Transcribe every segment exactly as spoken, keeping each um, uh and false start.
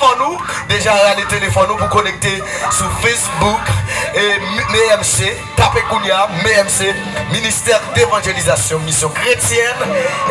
Telefòn ou, deja rale telefòn ou pou konekte sou Facebook e M M C. Tape kounye a M M C, Ministè Devanjelizasyon Misyon Kretyèn,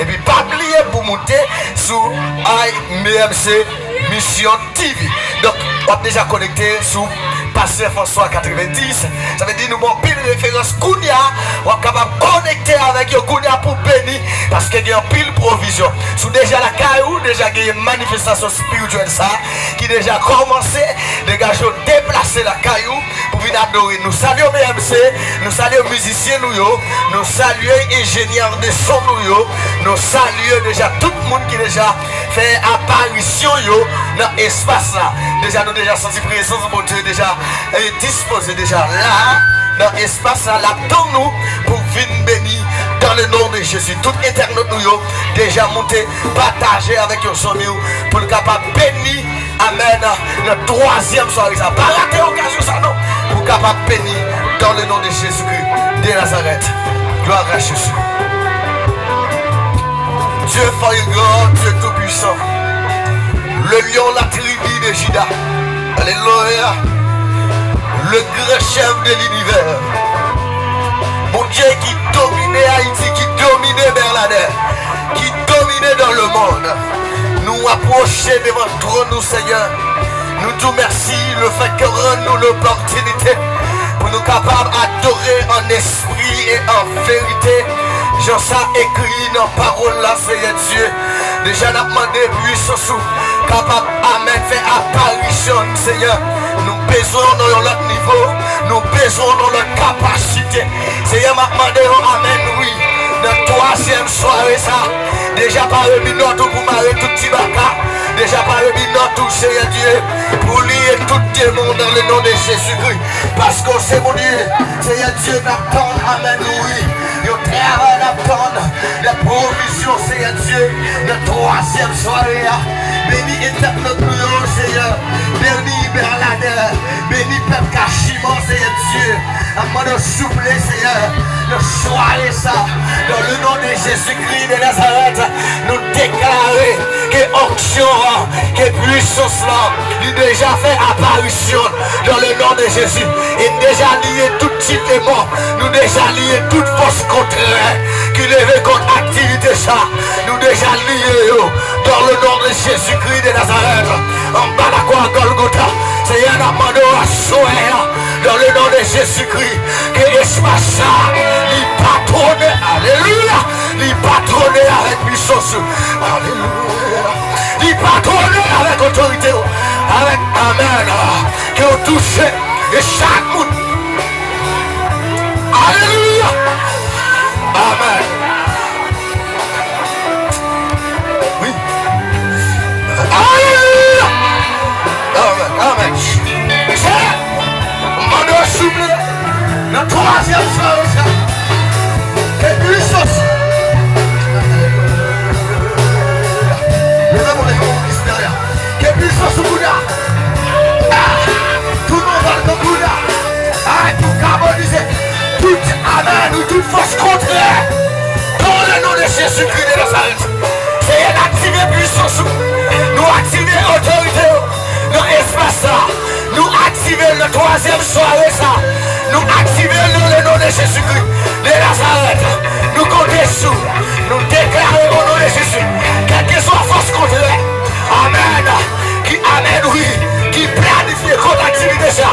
epi pa bliye pou moute sou I M M C Mission T V. Donk, w ap deja konekte sou Pastè François katrevendis. Sa vle di nou ba w anpil referans kounye a, w ap kapab konekte avèk yo kounye a pou beni, paske gen anpil pwovizyon. Si w deja lakay ou, deja gen manifestasyon espirityèl sa ki deja kòmanse, degaje w deplase lakay ou pou vin adore. Nou salye M M C, nou salye mizisyen nou yo, nou salye enjenyè de son nou yo, nou salye deja tout moun ki deja fè aparisyon yo nan espas la. Deja nou deja santi prezans Bondye deja e dispoze deja la nan espas la, l ap tann nou pou vin beni dans le nom de Jésus. Tout entènot nou yo deja moute pataje avèk yon zanmi w pou l kapab beni, amèn, nan twazyèm sware sa. Pa rate okazyon sa non, pou kapab beni dans le nom de Jésus-Christ de Nazareth. Gloire à Jésus. Dieu fort et grand, Dieu tout-puissant, le lion, la tribu de Juda. Alléluia. Le grand chef de l'univers. Bondye ki domine Ayiti, ki domine Bèladè, ki domine dans le monde. Nou apwoche devan twòn ou, Senyè. Nou di w mèsi lefètke w rann nou lopòtinite pou nou kapab adore an espri e an verite, jan sa ekri nan pawòl la, Senyè Dye. Deja n ap mande pwisans ou kapab, amèn, fè aparisyon n, Senyè. Nou bezwen w nan yon lòt nivo, nou bezwen w nan yon lòt kapasite. Senyè, m ap mande w, amèn, wi, nan twazyèm sware sa, deja pare minòt ou pou mare tout ti baka, deja pare minòt ou, Senyè Dye, pou liye tout demon dans le nom de Jésus-Christ. Paske w se Bondye, Senyè Dye, n ap tann, amèn, wi. Yon travay n ap tann, de pwovizyon, Senyè Dye, nan twazyèm sware a. Beni entènot nou yo, Senyè. Beni Bèladè. Beni pèp Kachiman, Senyè Dye. N ap mande w souple, Senyè, nan sware sa. Dans le nom de Jésus-Christ de Nazareth, nou deklare ke onksyon an, ke pwisans lan, li deja fè aparisyon dans le nom de Jésus. E n deja liye tout ti demon, nou deja liye tout fòs kontrè ki leve kont aktivite sa. Nou deja liye yo dans le nom de Jésus-Christ de Nazareth. Anba lakwa Golgotha, Senyè, n ap mande w aswè a, dans le nom de Jésus-Christ, ke espas sa, li patwone, alelouya, li patwone avèk pwisans ou. Alelouya. Li patwone avèk otorite w, avèk, amèn, ke w touche e chak moun. Alelouya. Amèn. Wi. Alelouya. Amèn. Amèn. Senyè, mande w souple nan twazyèm sware sa. Ke pwisans. Leve mwen, leve mwen, Ke pwisans ou kounye a. Ah! Tout anval nan kounye a. Ay, pou kabonize. Tout, amèn, ou tout fòs kontrè. Dans le nom de Jésus-Christ de Nazareth. Senyè, n aktive pwisans ou. Nou aktive otorite ou nan espas sa. Nou aktive l nan twazyèm sware sa. Nou aktive l dans le nom de Jésus-Christ de Nazareth. Nou konte sou. Nou deklare o non de Jezi. Kèlkeswa fòs kontrè. Amèn. Ki, amèn, wi. Ki planifye kont aktivite sa.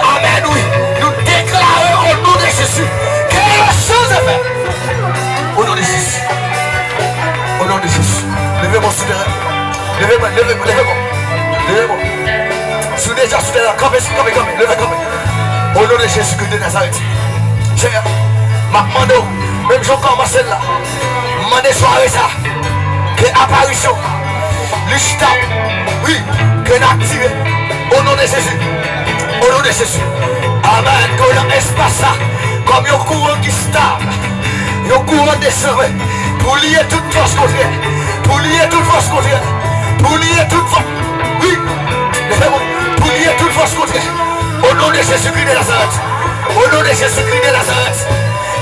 Amèn, wi. Nou deklare o non de Jezi. Ke yo chanje fè. O non de Jezi. O non de Jezi. Leve men w sou teren. Leve men, leve men, leve men. Leve men. Si w deja sou teren, kanpe, kanpe, kanpe. Leve, kanpe. O non de Jezi Kris de Nazarèt. Senyè, m ap mande w, menm jan w kòmanse l la, m mande sware sa, ke aparisyon, listap, wi, ke n aktive. O non de Jezi. O non de Jezi. Amèn. Ke w nan espas sa, kòm yon kouran ki stab, yon kouran desann, pou liye tout fòs kontrè, pou liye tout fòs kontrè, pou liye tout fòs, wi, pou liye tout fòs kontrè. O non de Jezi Kris de Nazarèt. O non de Jezi Kris de Nazarèt.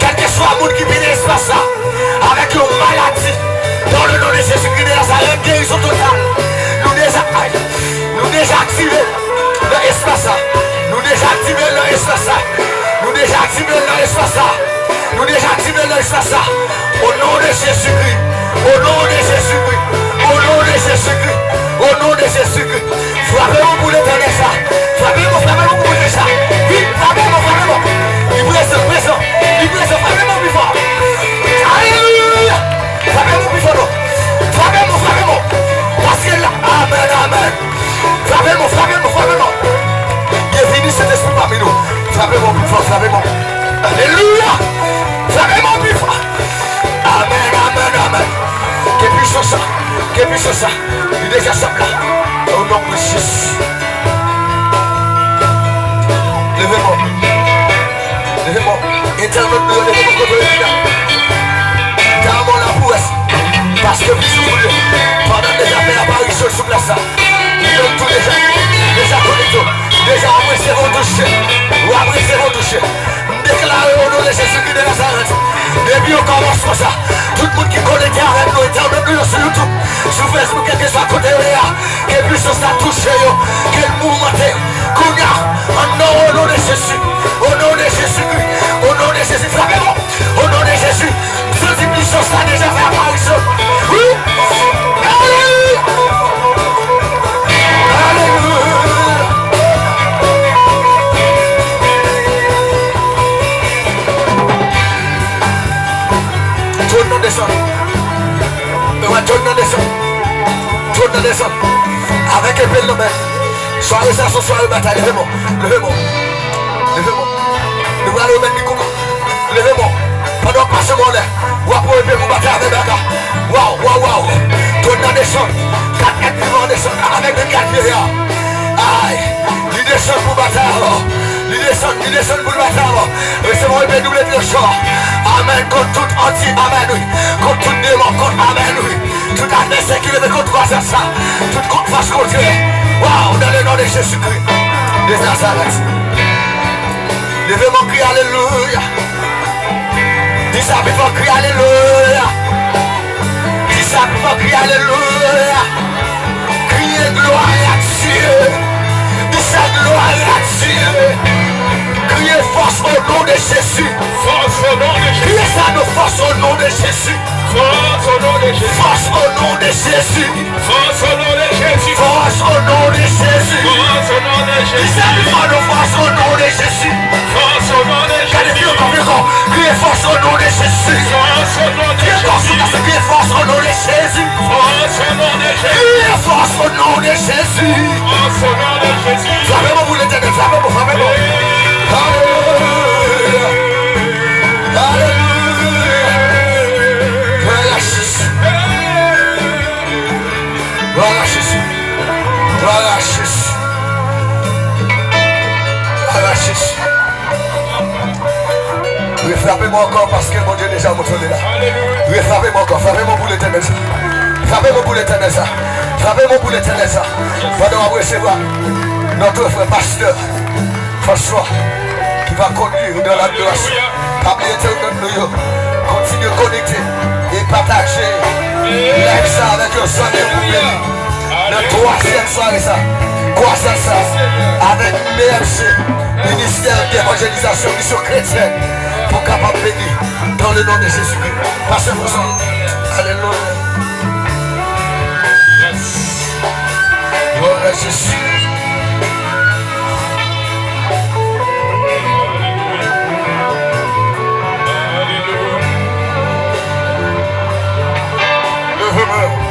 Kèlkeswa moun ki vini espas sa avèk yon maladi, dans le nom de Jésus-Christ de Nazareth, guérison totale. Nou deja, ay, nou Sa. Nou deja aktive l nan espas sa. Nou deja aktive l nan espas sa. O non de Jezikri. O non de Jezikri. O non de Jezikri. O non de Jezikri. Frape yon pou Letènèl sa. Frape yon, frape yon pou Letènèl sa. Wi, frape yon, frape yon. Li prezan, prezan. Li prezan, frape yon pi fò. Alelouya. Frape yon pi fò non. Frape yon, frape yon. Paske la, amèn, amèn. Frape mò, frape mò, frape mò. Byenvini Sentespri pami nou. Frape mò pi fò, frape mò. Alelouya. Frape mò pi fò. Amèn, amèn, amèn. Ke pwisans sa, ke pwisans sa. Li deja sot la. O non de Jezi. Leve mò. Leve mò. Entènot nou yo, leve mò kote yo ye la. Kamo la pou wè. Paske pou soufri. Pandan deja fè aparisyon sou plas la. Li menm tou deja. Deja konekte. Deja w ap resevwa w touche. W ap resevwa w touche. M deklare o non de Jezikri de Nazarèt. Depi o kòmansman sa. Tout moun ki konekte avèk nou, entènot nou yo sou YouTube, sou Facebook, kèlkeswa kote yo ye a. Ke pwisans la touche yo, ke l mouvmante. Kounye a, an non, o non de Jezi, o non de Jezikri, o non de Jezi, frape mò, o non de Jezi, m santi pwisans la deja fè aparisyon. Wi! Alelouya! Alelouya! Tout non desann. Ewa, tout non desann. Tout nan desann. Avèk epe l nan men. Sware sa se yon sware batay. Leve mò. Leve mò. Leve mò. Nou pral remèt li koup. Leve mò. Pandan w ap pase mò lè. W ap pran epe pou batay avèk baka. Waw, waw, waw. Tout nan desann. Kat èt vivan desann. Avèk de kat vye a. Ay. Li desann pou batay avè w. Li desann, li desann pou l batay avè w. Resevwa w epe double tranchè. Amèn. Kont tout anti, amèn, wi. Kont tout demon, kont, amèn, wi. Tout advèsè ki leve kont kwazad sa, tout kont fòs kontrè. Waw, dans le nom de Jésus-Christ de Nazareth. Leve men w, kriye alelouya. Di sa pi fò, kriye alelouya. Di sa pi fò, kriye alelouya. Criez gloire à Dieu. Dis ça, gloire à Dieu. Criez force au nom de Jésus. Force au nom de Jésus. Criez ça, nos forces au nom de Jésus. Force au nom de Jésus. Force au nom de Jésus. Force au nom de Jésus. Force au nom de Jésus. Force au nom de Jésus. Dis ça, nos forces au nom de Jésus. Force au nom de Jésus. Gade, fè ankò, fè ankò. Kriye force au nom de Jésus. Force au nom de Jésus. Kriye force au nom de Jésus. Force au nom de Jésus. Kriye force au nom de Jésus. Force au nom de Jésus. Frape men w pou Letènèl, frape men w, frape men w. Alelouya. Alelouya. Glwa a Jezi. Glwa a Jezi. Glwa a Jezi. Glwa a Jezi. Wi, frape men w ankò paske Bondye deja montre l la. Wi, frape men w ankò. Frape men w pou Letènèl sa. Frape men w pou Letènèl sa. Frape men w pou Letènèl sa. Pandan w ap resevwa nòt frè pastè François ki va kondui nou dans l'adoration. Pa bliye entènot nou yo. Kontinye konekte e pataje live sa avèk yon zanmi pou beni. Nan twazyèm sware sa, kwazad sa, avèk M M C, Ministè Devanjelizasyon Misyon Kretyèn, pou w kapab beni dans le nom de Jésus-Christ. Pastè François, alelouya. Glwa a Jezi. Leve men w.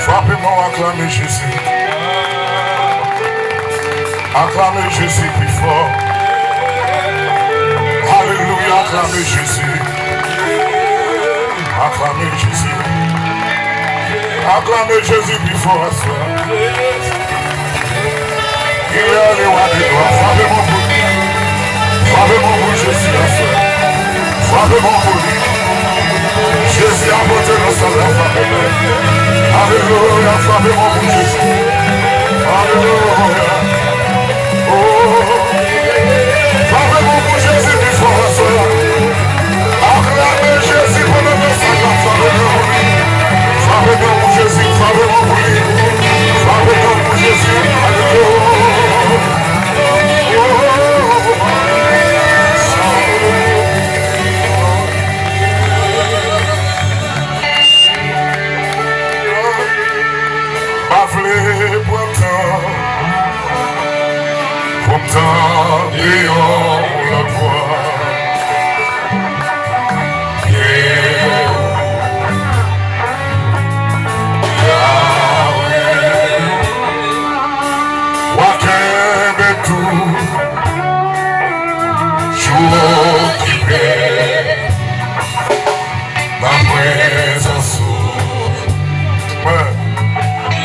Frape men w, aklame Jezi. Aklame Jezi pi fò. Alelouya, aklame Jezi. Aklame Jezi. Aklame Jezi pi fò aswè. Il est le roi des rois. Frape men pou li. Frape men pou Jezi aswè. Frape men pou li. Jezi a pote nan sal la, frape men. Alelouya, frape men pou Jezi. Alelouya. Oh. Frape men pou Jezi pi fò aswè. Aklame Jezi pandan ke sa k ap frape men pou li. Frape men pou Jezi, frape men pou li. Frape men pou Jezi. Alelouya. Pa vle pran tan pou m tande yon lòt vwa. Yeah. Yahweh, w a kenbe tou, jou okipe nan prezans ou. Mwen,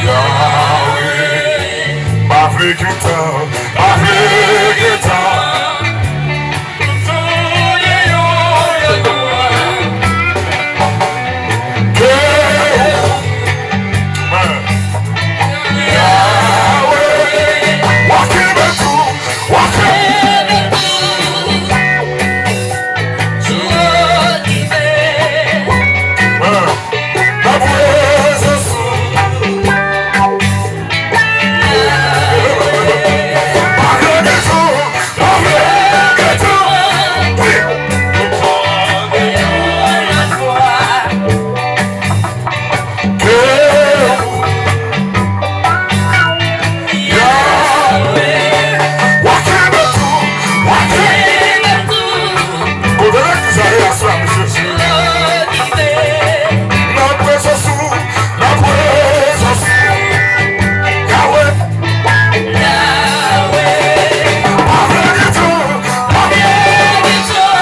Yahweh, pa vle gen tan, pa vle gen tan. Ke ou, mwen, Yahweh, w a kenbe tou, w a kenbe tou. Mwen, nan prezans ou. Kote legliz la ye aswè, mesye? Nan prezans ou, nan prezans ou. Yahweh. Pa vle gen tan, pa vle gen tan.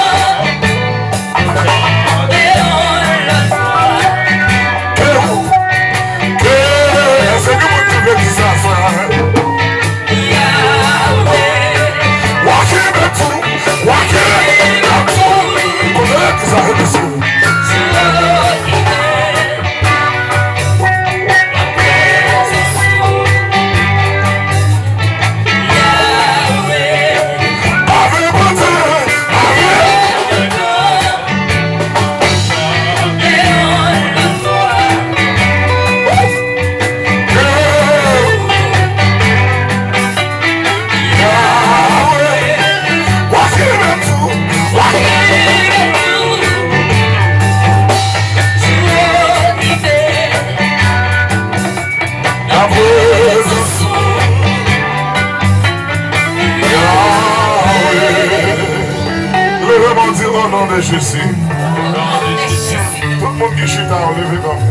Ke ou, ke, èske gen moun ki vle di sa, frè? Yahweh. W a kenbe tou, w a kenbe tou. Kote legliz la, mesye? Nan prezans ou, Yahweh. Leve men w, di, "O non de Jezi." Tout moun ki chita yo, leve kanpe.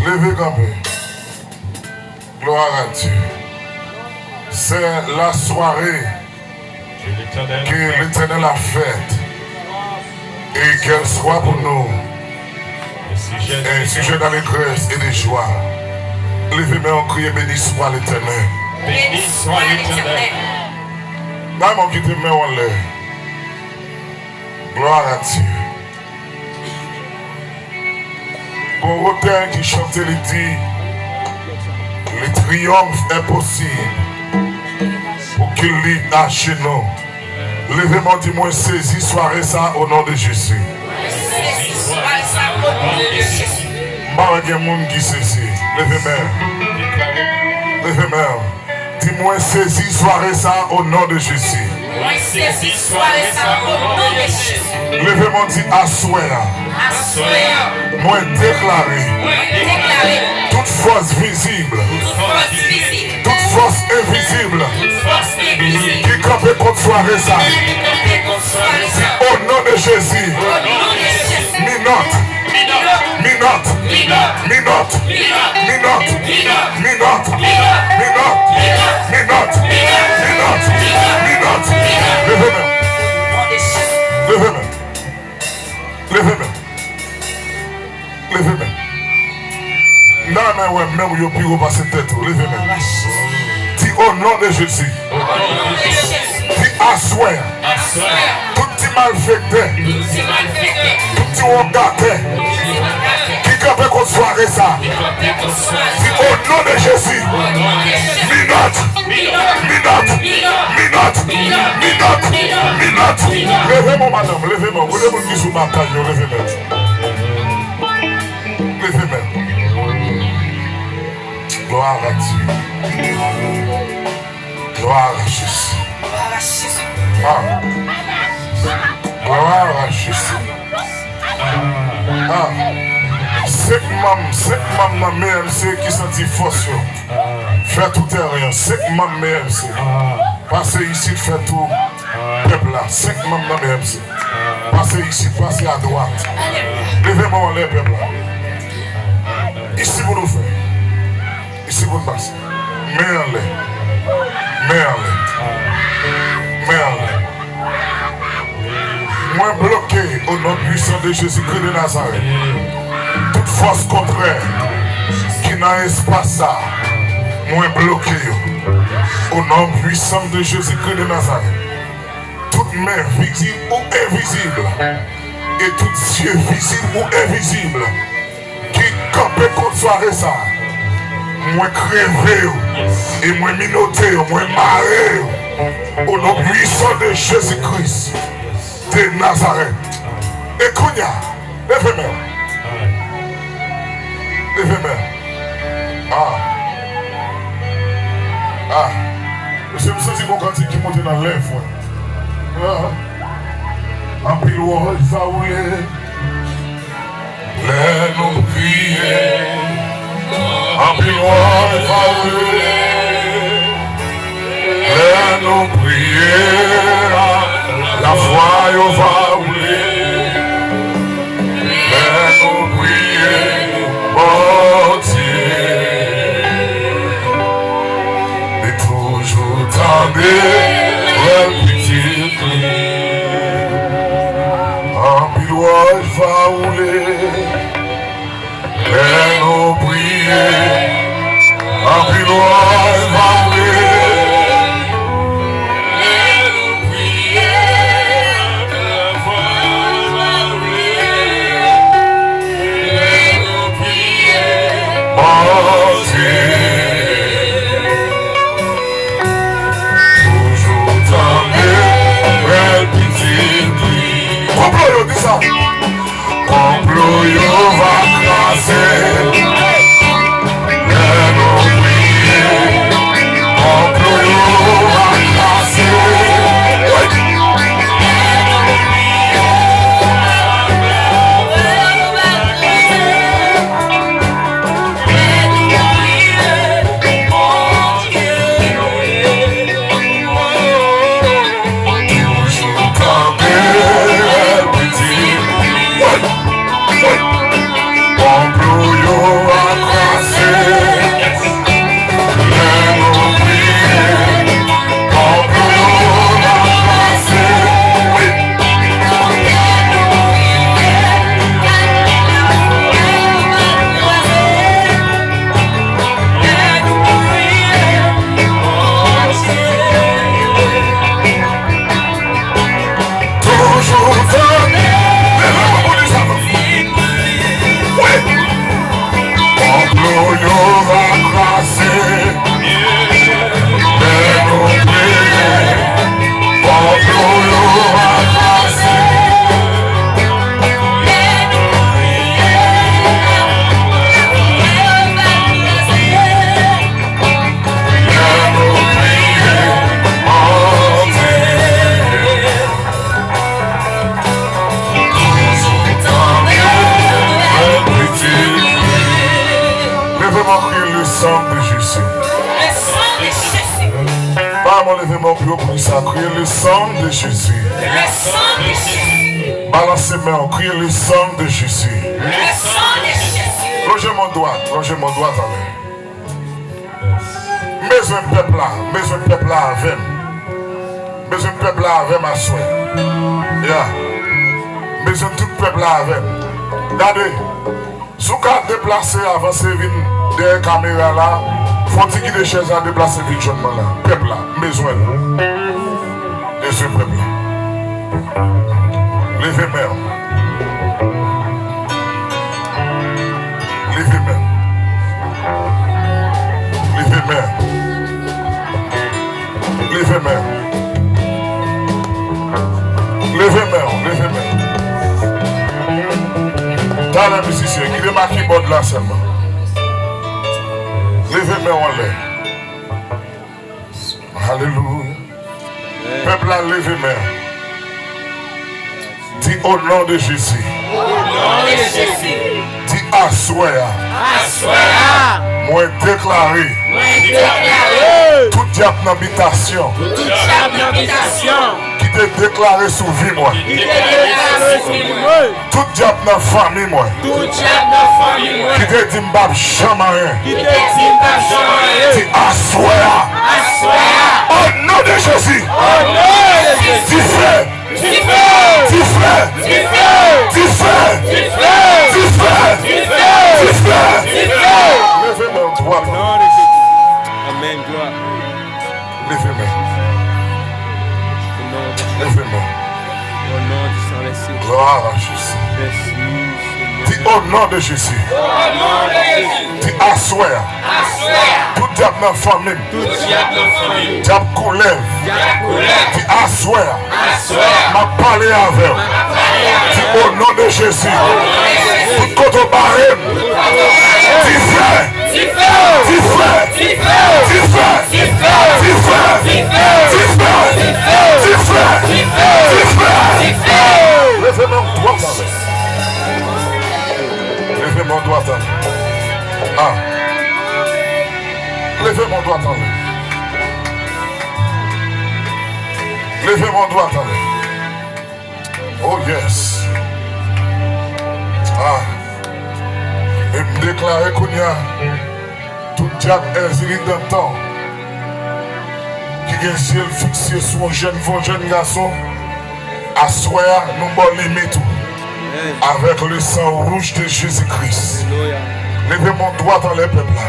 Leve kanpe. Gloire à Dieu. C'est la soirée que l'Éternel a faite et qu'elle soit pour nous un sujet d'allégresse et de joie. Leve men w, kriye, "Béni soit l'Éternel." Béni soit l'Éternel. Bay mwen kite men w anlè. Gloire à Dieu. Gon otè ki chante, li di, "Le triomphe est possible pour qui lutte à genoux." Leve men w, di, "Mwen sezi sware sa o non de Jezi." Mwen sezi sware sa o non de Jezi. M pa wè gen moun ki sezi. Leve men w. Leve men w. Di, mwen sezi sware sa a o non de Jezi. Mwen sezi sware sa a o non de Jezi. Leve men w, di, aswè a, aswè a, mwen deklare, mwen deklare, tout fòs vizib, tout fòs vizib, tout fòs envizib, tout fòs envizib, ki kanpe kont sware sa a, ki kanpe kont sware sa a, o non de Jezi, o non de Jezi, minòt, minòt, minòt, minòt, minòt, minòt, minòt, minòt, minòt. Leve men. Leve men. Leve men. Leve men. M ta renmen wè men w yo pi wo pase tèt ou. Leve men. Di, o non de Jezi. Di, aswè a, tout ti malfektè, tout ti wògatè ki kanpe kont sware sa a, di, o non de Jezi, minòt, minòt, minòt, minòt, minòt, minòt. Leve men w, madanm, leve men w. Kote moun ki sou batay yo, leve men w. Leve men w. Gloire à Dieu. Gloire à Jésus. Ah. Gloire à Jésus. Ah. Senk manm, senk manm nan M M C ki santi fòs yo. Fè tou teren, senk manm M M C. Pase isit, fè tou pèp la. Senk manm nan M M C. Pase isit, pase adwat. Leve men w anlè, pèp la. Isi pou nou fè. Isi pou n pase. Men anlè. Men anlè. Men anlè. Mwen bloke, o non pwisan de Jezikri de Nazarèt, tout fòs kontrè ki nan espas sa a, mwen bloke yo. O non pwisan de Jezikri de Nazarèt, tout men vizib ou envizib, e tout zye vizib ou envizib, ki kanpe kont sware sa a, mwen kreve yo, e mwen minote yo, mwen mare yo, o non pwisan de Jezi Kris de Nazarèt. E kounye a, leve men w. Leve men w. Ah. Ah. Mesye, m santi gon kantik ki monte nan lè, frè. Ah. Anpil wòch va woule lè nou priye. Anpil wòch va woule lè nou priye. Lafwa yo va woule lè nou priye Bondye. Li toujou tande priyè pitit li. Anpil wòch va woule lè nou priye. Anpil wòch va woule lè nou priye. Lafwa va woule lè nou priye Bondye. Toujou tande priyè pitit li. Konplo yo, di sa. Konplo yo va kraze lè nou priye. Leve men w pi wo pou sa. Kriye le sang de Jésus. Le sang de Jésus. Balanse men w. Kriye le sang de Jésus. Le sang de Jésus. Lonje men w dwat. Lonje men w dwat anlè. M bezwen pèp la. M bezwen pèp la avè m. M bezwen pèp la avè m aswè. Ya. M bezwen tout pèp la avè m. Gade. Si w ka deplase, avanse vin dèyè kamera la, fò w ti kite chèz la deplase vin jwenn mwen la. Pèp la, m bezwen l. Bezwen pèp la. Leve men w. Leve men w. Leve men w. Leve men w. Leve men w, leve men w. Talè mizisyen, kite m ak kibòd la sèlman. Leve men w anlè. Alelouya. Pèp la, leve men w. Di, au nom de Jésus. Au nom de Jésus. Di, aswè a. Aswè a. Mwen deklare. Mwen deklare. Tout dyab nan bitasyon. Tout dyab nan bitasyon. Ki te deklare sou vi mwen. Ki te deklare sou vi mwen. Tout dyab nan fanmi mwen. Tout dyab nan fanmi mwen. Ki te di m p ap janm anyen. Ki te di m p ap janm anyen. Di, aswè a. Aswè a. Au nom de Jésus. Au nom de Jésus. Dife. Dife! Dife! Leve men w dwat. Amèn, glwa. Leve men. Leve men. Glwa a Jezi. Di, au nom de Jésus. Di, aswè a. Tout dyab nan fanmi m. Tout dyab nan fanmi m. Dyab koulèv. Dyab koulèv. Di, aswè a. Aswè a. M ap pale avè w. M ap pale avè w. Di, au nom de Jésus. Au nom de Jésus. Tout kote w bare m. Tout kote w bare m. Dife. Dife. Dife. Leve men w dwat anlè. Leve men w dwat anlè. Ah. Leve men w dwat anlè. Leve men w dwat anlè. Oh yes. Ah. E m deklare kounye a, tout dyab Èzili Dantan ki gen zye l fikse sou yon jèn fanm, jèn gason, aswè a, nou ba w limit ou. Avèk le sang rouge de Jésus-Christ. Leve men w dwat anlè pèp la.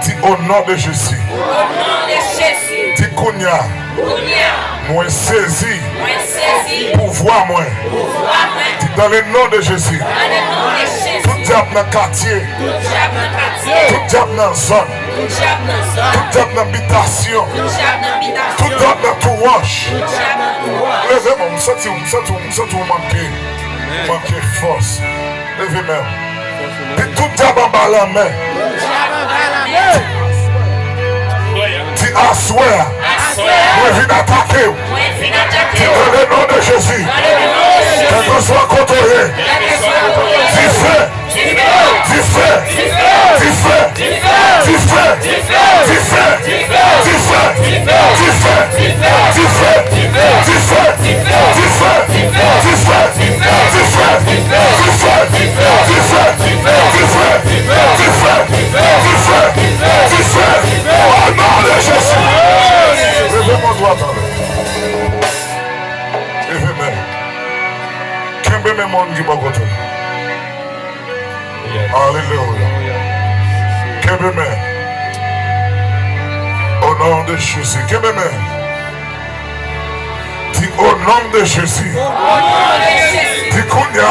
Di, au nom de Jésus. Au nom de Jésus. Di, kounye a. Kounye a. Mwen sezi. Mwen sezi. Pouvwa mwen. Pouvwa mwen. Di, dans le nom de Jésus. Dans le nom de Jésus. Tout dyab nan katye. Tout dyab nan katye. Tout dyab nan zòn. Tout dyab nan zòn. Tout dyab nan bitasyon. Tout dyab nan bitasyon. Tout dyab nan tou wòch. Tout dyab nan tou wòch. Leve men w, m santi w, m santi w, m santi w manke, manke fòs. Leve men w. Di, tout dyab anba lanmè. Di, aswè a. Mwen vin atake w. Di, dans le nom de Jésus. Kèlkeswa kote w ye. Dife. Dife. Dife! Dife! Dife! Dife! Dife! Dife! Dife! Dife! Dife! Dife! Au nom de Jésus! Leve men w dwat anlè. Leve men. Kenbe men moun ki bò kote w. Alelouya. Kenbe men. Au nom de Jésus. Kenbe men. Di, au nom de Jésus. Di, kounye a.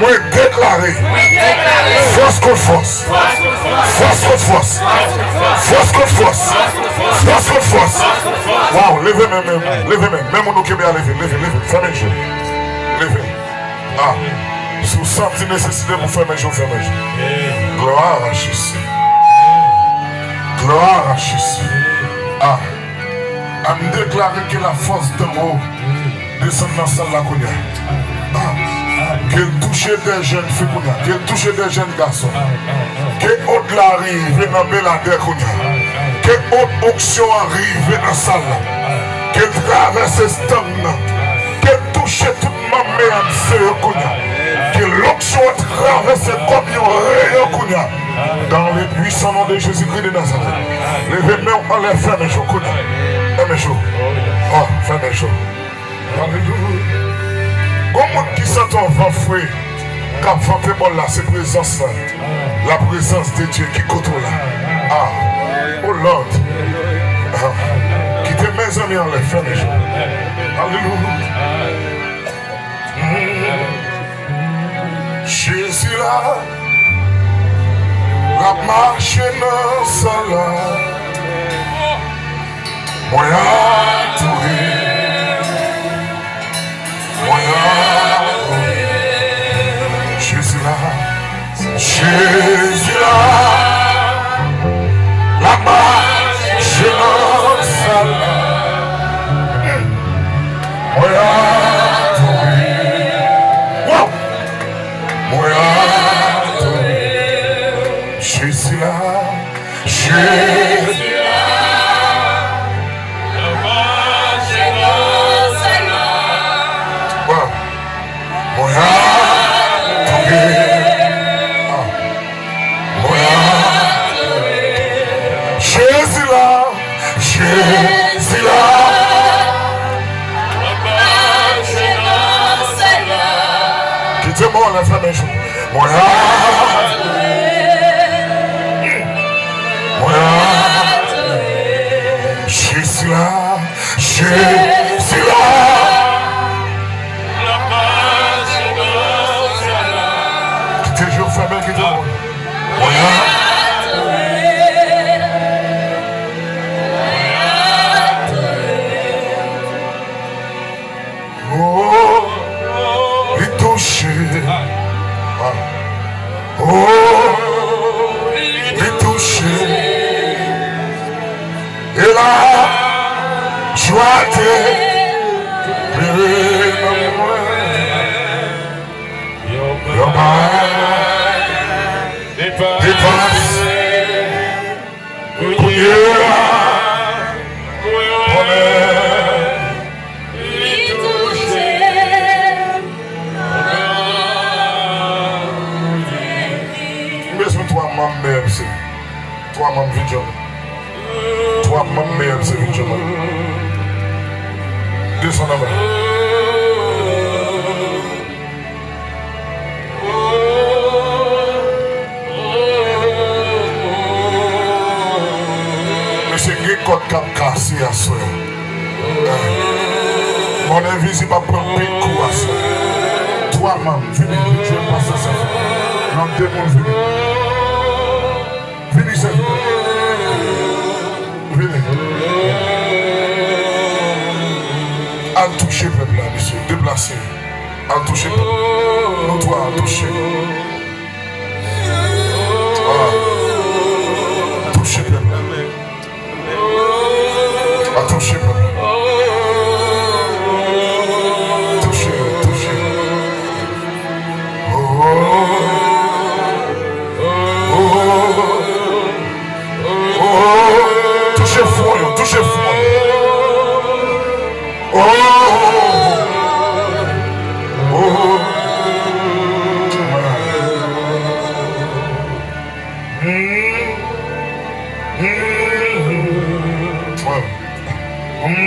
Mwen deklare. Fòs kont fòs. Fòs kont fòs. Fòs kont fòs. Fòs kont fòs. Waw, leve men, men, leve men. Men moun ou kenbe a leve, leve, leve. Fèmen je w. Leve. Ah. Si w santi nesesite pou fèmen je w, fèmen je w. Glwa a Jezi. Glwa a Jezi. Ah. An deklare ke la fòs d'en haut desann nan sal la kounye a. Ah. Ke l touche de jèn fi kounye a. Ke l touche de jèn gason. Ke odla rive nan Beladè kounye a. Ke onksyon an rive nan sal la. Ke l travèse estanm nan. Ke l touche tout manm M M C yo kounye a. Ke onksyon an travèse kòm yon reyon kounye a. Dans le puissant nom de Jésus-Christ de Nazareth. Leve men w anlè, fèmen je w kounye a. Fèmen je w. Oh, fèmen je w. Alelouya. Gon moun ki santi yon van fre k ap vante bò l la, se prezans la. La présence de Dieu ki kote w la. Ah, oh Lord. Ah. Kite mezanmi anlè, fèmen je w. Alelouya. Mm. Jezi la, l ap mache nan sal la. Mwen adore, mwen adore. Jezi la, Jezi la, l ap mache nan sal la. Mwen adore. Wow! Mwen adore. Jezi la, Jezi la, l ap mache nan sal la. Mwen adore. Ah. Mwen adore. Jezi la, Jezi la. Kite mwen anlè, fèmen je w. Mwen adore. Mwen adore. Jezi la, Jezi la. Kite je w fèmen, kite mwen. Mwen adore. Oh, li touche. Oh, li touche. E lajwa te vire nan mwen. Yon bagay depase. Kounye a, konnen li touche. M bezwen twa manm M M C. Twa manm Vision. Twa manm M M C Vision. Desann anba. Mesye, gen kòd k ap kase aswè. Mòn envizib ap pran pil kou aswè. Twa manm, vini, vin jwenn pastè Sèfò. Lòt de moun vini. Vini, sèvitè. Vini. Al touche pèp la, mesye. Deplase. Al touche pèp la. Nou twa, al touche. Ah. Touche pèp la. Al touche pèp la. Touche, touche. Oh, oh, oh, oh. Touche fwon yo, touche fwon yo. Oh, oh, oh. Mm, mm, mm.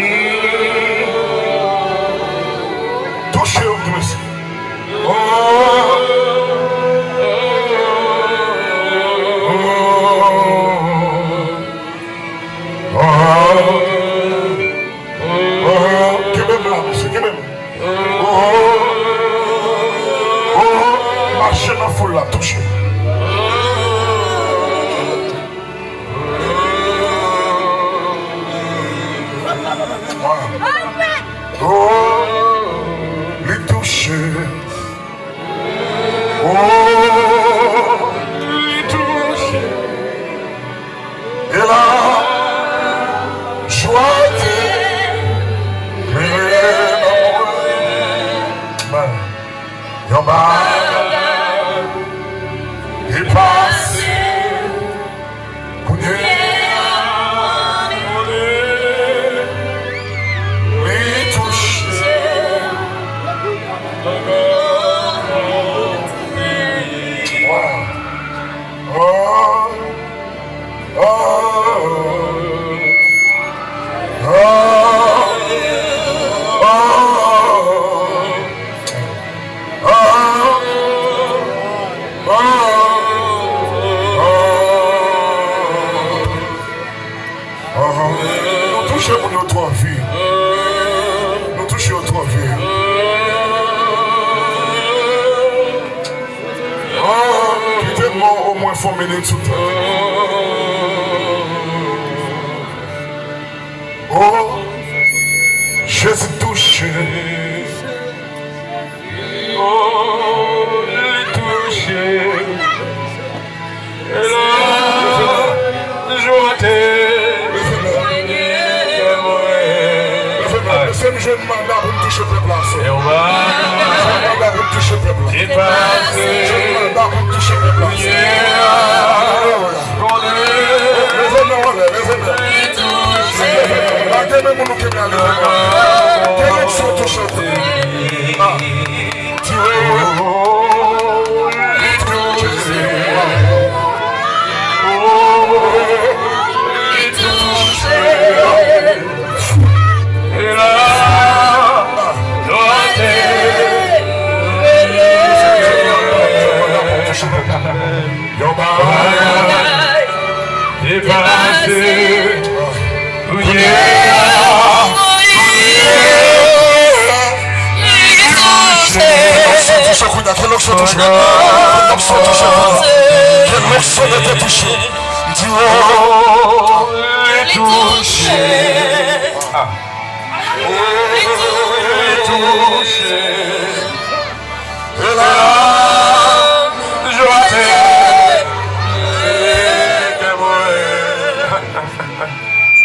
Touche yo, mesye. Oh, oh, oh, oh. Kenbe m la, mesye, kenbe m. Oh, oh, mache nan foul la, touche. Oh, li touche. Oh, li touche. E lajwa te vire nan mwen. Yon bagay te pase. Kounye a, Touche moun yo twò vit. Nou touche yo twò vit. Oh, kite mò omwen fè yon minit sou tè. Oh, Jezi touche. Oh, li touche. E la, jou a te. Mesye, m jwenn manda pou m touche pèp la aswè. Manda pou m touche pèp la. Manda pou m touche pèp la. Alelouya. Leve men w anlè, leve men. Leve men. Lage men moun ou kenbe a, leve men. Ke onksyon touche w. Ah. Di w. Li touche. Oh, li touche. E la, nou ate. Yon bagay te pase. Kounye a, kounye a, li touche. Ke onksyon touche w kounye a, ke onksyon touche w. Ke onksyon touche w kounye a. Ke onksyon de Dye touche w. Di w. Li touche. Ah. Li touche. E la, jou a te.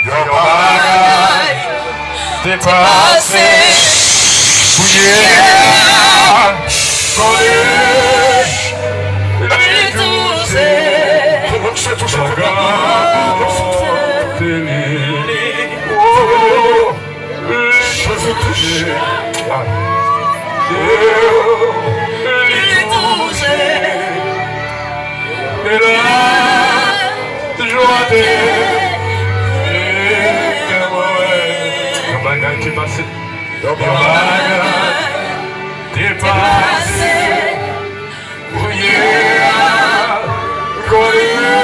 Yon bagay te pase. Kounye a, kounye a, li touche. Touche, touche, touche. Oh. Jezi touche. Li touche. E la, jou a te. Yon bagay te pase. Yon bagay te pase. Kounye a, kounye a,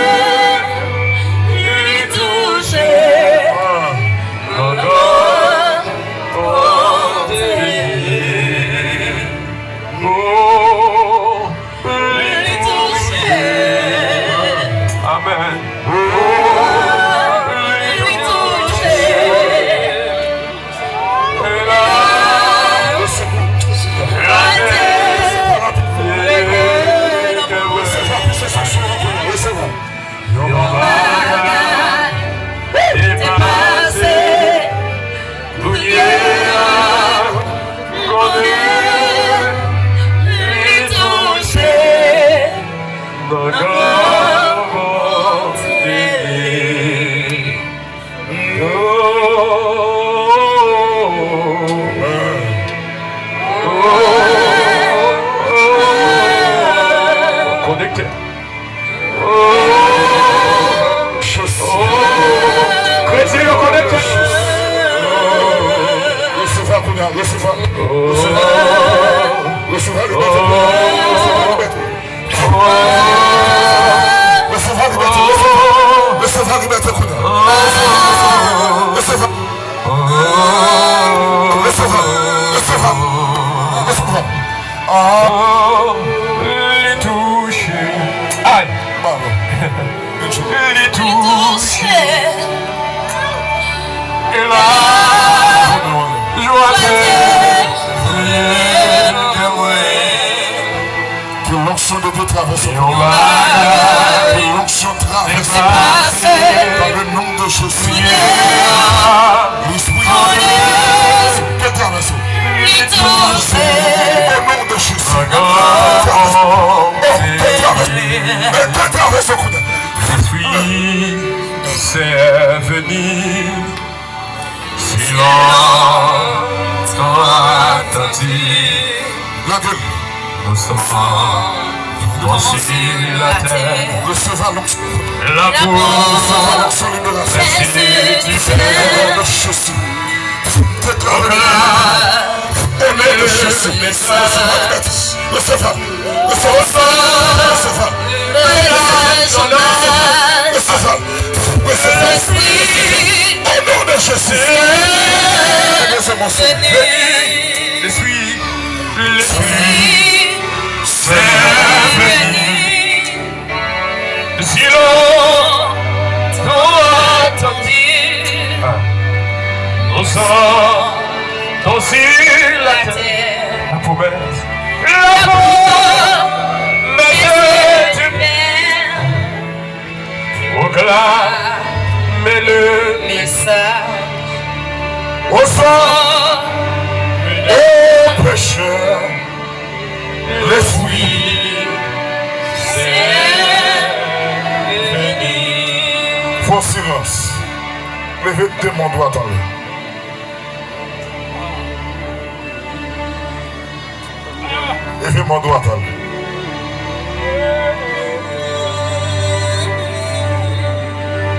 li touche. Nan non pote li. Oh, li touche. Amèn. Oh, li touche. Yon bagay te pase, kounye a, konnen li touche, nan gòj li. Konekte. Kretyen yo konekte. Resevwa kounye a, resevwa. Resevwa. Resevwa libète. Resevwa libète. Resevwa libète, resevwa. Resevwa libète kounye a. Resevwa. Resevwa. Resevwa. Resevwa. Ah. Li touche. Ay. Li touche. E la, jwa te. Ke l'onction de Dieu traverse. Yon bagay. Que l'onction traverse. Dans le nom de Jésus. L'esprit de Dieu. Que traverse. Au nom de Jésus. Que traverse. Que traverse. L'Esprit Saint venu. Si lontan atandi, nou sòti nan sèl latè. Resevwa l'onction. L'amour. Resevwa l'onction libération. Fè sini di fè. Deklare. Eme Jezi. Resevwa libète. Resevwa. Resevwa. Resevwa. Resevwa. Resevwa. Resevwa. Au nom de Jésus. Veni, Lespri, Lespri Sen, veni. Si l'on doit attendre, au centre, sur la terre, la promesse, la promesse du Père. Proclamez le message aux hommes et aux pécheurs. L'Esprit Saint, veni. Fè silans. Leve de men dwat anlè. Leve men dwat anlè.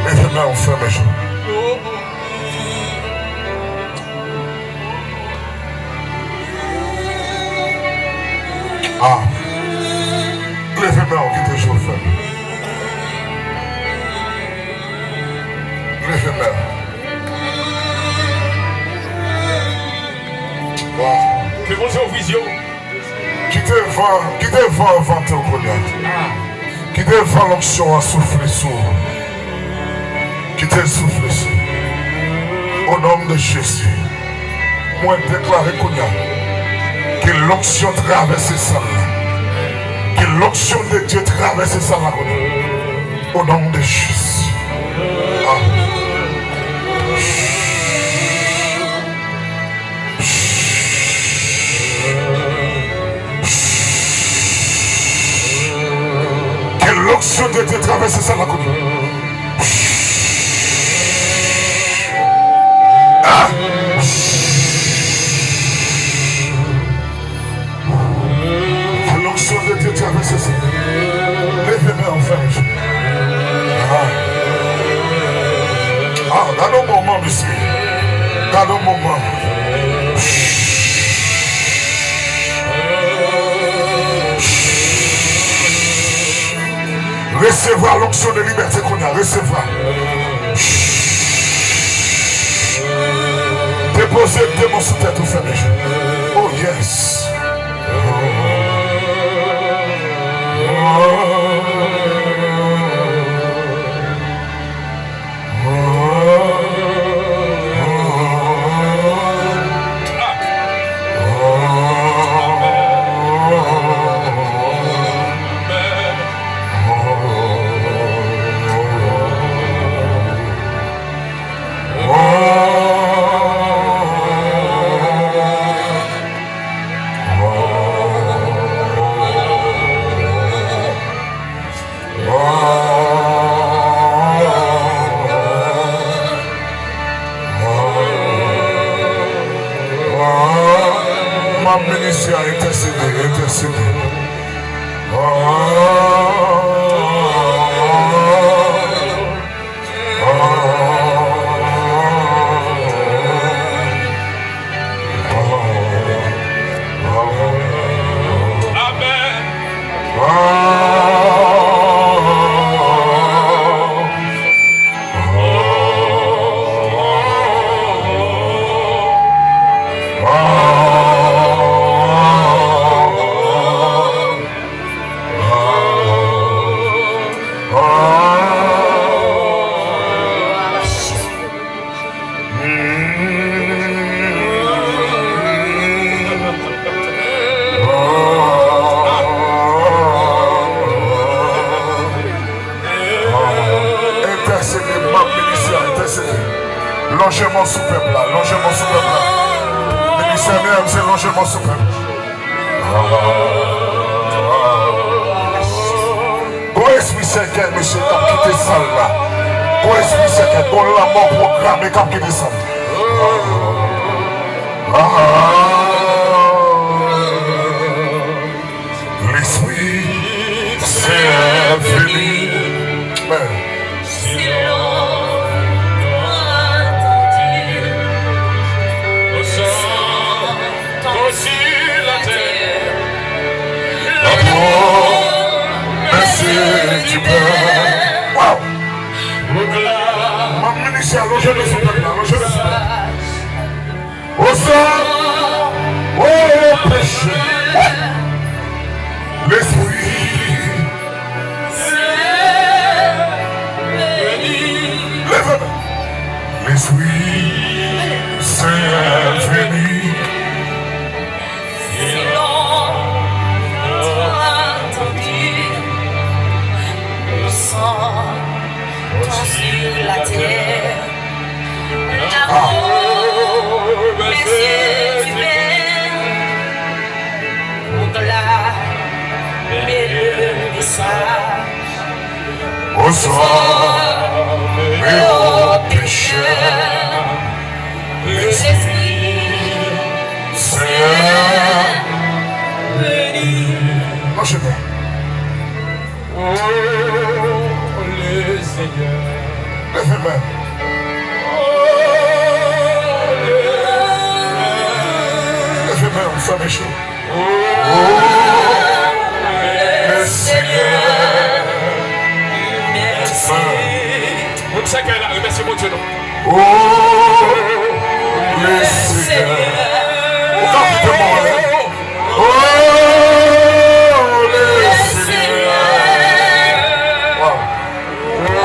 Leve men w, fèmen je w. Ah. Leve men w, kite je w fèmen. Leve men w. Wow. Ke Bondye ouvri zye w. Kite van, kite van an vante w kounye a. Kite van lonksyon an soufle sou ou. Kite l soufle sou ou. O non de Jezi, mwen deklare kounye a, ke lonksyon travèse sal la. Ke lonksyon de Dye travèse sal la kounye a. O non de Jezi. Ah. Ke lonksyon de Dye travèse sal la kounye a. Ah! Ke lonksyon de Dye travèse sal la. Leve men w, fè je. Ah. Ah, gade yon moman, mesye. Gade yon moman. Resevwa lonksyon de libète kounye a. Resevwa. Depoze demon sou tèt ou, fèmen je w. Oh, yes. Manm ministè a, entèsede, entèsede. Amèn. Entèsede, manm ministè a, entèsede. Lonje men w sou pèp la, lonje men w sou pèp la. Ministè M M, se lonje men w sou pèp la. Gon espri sèkèy, mesye, k ap kite sal la. Gon espri sèkèy, gon lanmò pwograme k ap kite sal la. Lespri Sen vini. Amen. Comme sur la terre, la promesse du Père. Wow! Manm ministè a, lonje men sou pèp la, lonje men sou Senyè, vini. Ton sang sur la terre. L'amour, mes yeux du Père, proclame le message. Aux hommes et aux pécheurs, l'Esprit Saint venu. Mwen chita. Oh, le Seigneur. Leve men. Oh, le Seigneur. Leve men, sa meche. Oh, le Seigneur. Mèsi. Moun sa k la, remèsye Bondye non. Oh, le Seigneur. Ou ka kite mwen anlè. Oh, le Seigneur. Wow.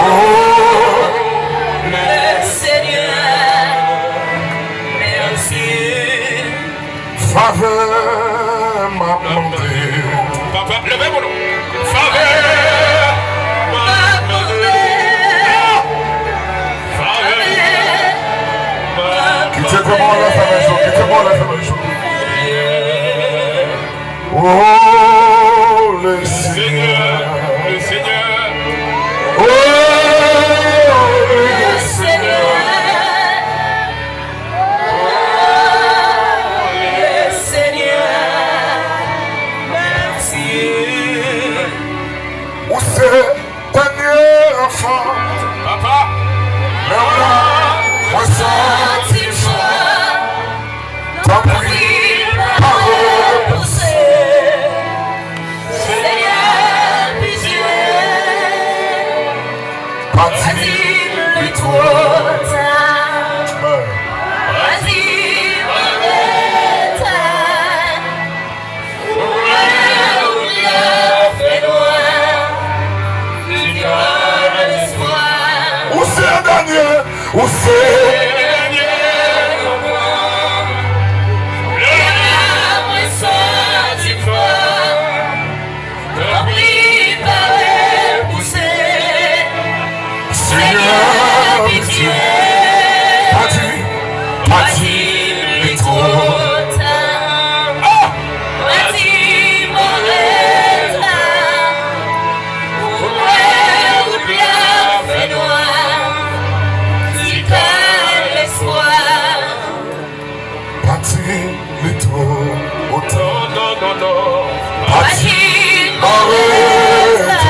Oh, le Seigneur. Mèsi. Favè m ap mande. Papa, leve pou nou. Favè m ap mande. Favè m ap mande. Kite kò w la, fè men jou. Kite kò w la, fè men jou. Oh, le Seigneur. Le Seigneur. Oh, le Seigneur. Oh, le Seigneur. Mèsi. Ou se dènye anfan. Papa. Lè w la, mwen santi m fò. Tanpri, pa repouse. Senyè, pitye. Pa di li twò ta. Pa di m an reta. Ou wè, wout la fè nwa. Ou se dènye, ou se dènye. Lè mwen santi m fò. Tanpri, pa repouse. Senyè, pitye. Pa di, pa di li twò ta. Ah! Pa di m an reta. Ou wè wout la fè nwa. Ti kal lespwa. Pa di li twò ta. Non, non, non, non. Pa di m an reta.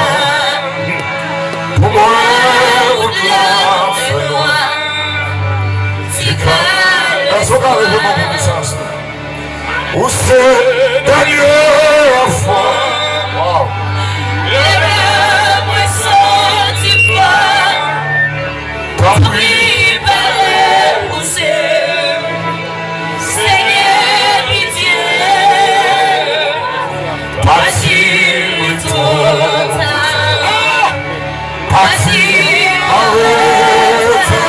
Pou mwen, wout la fè nwa. Èske w ka leve men w pou nou sa aswè? Ou se dènye fwa. Wow. Lè mwen santi fò. Tanpri, pa repouse. Senyè, pitye. Pa di m twò ta. Pa di m an reta.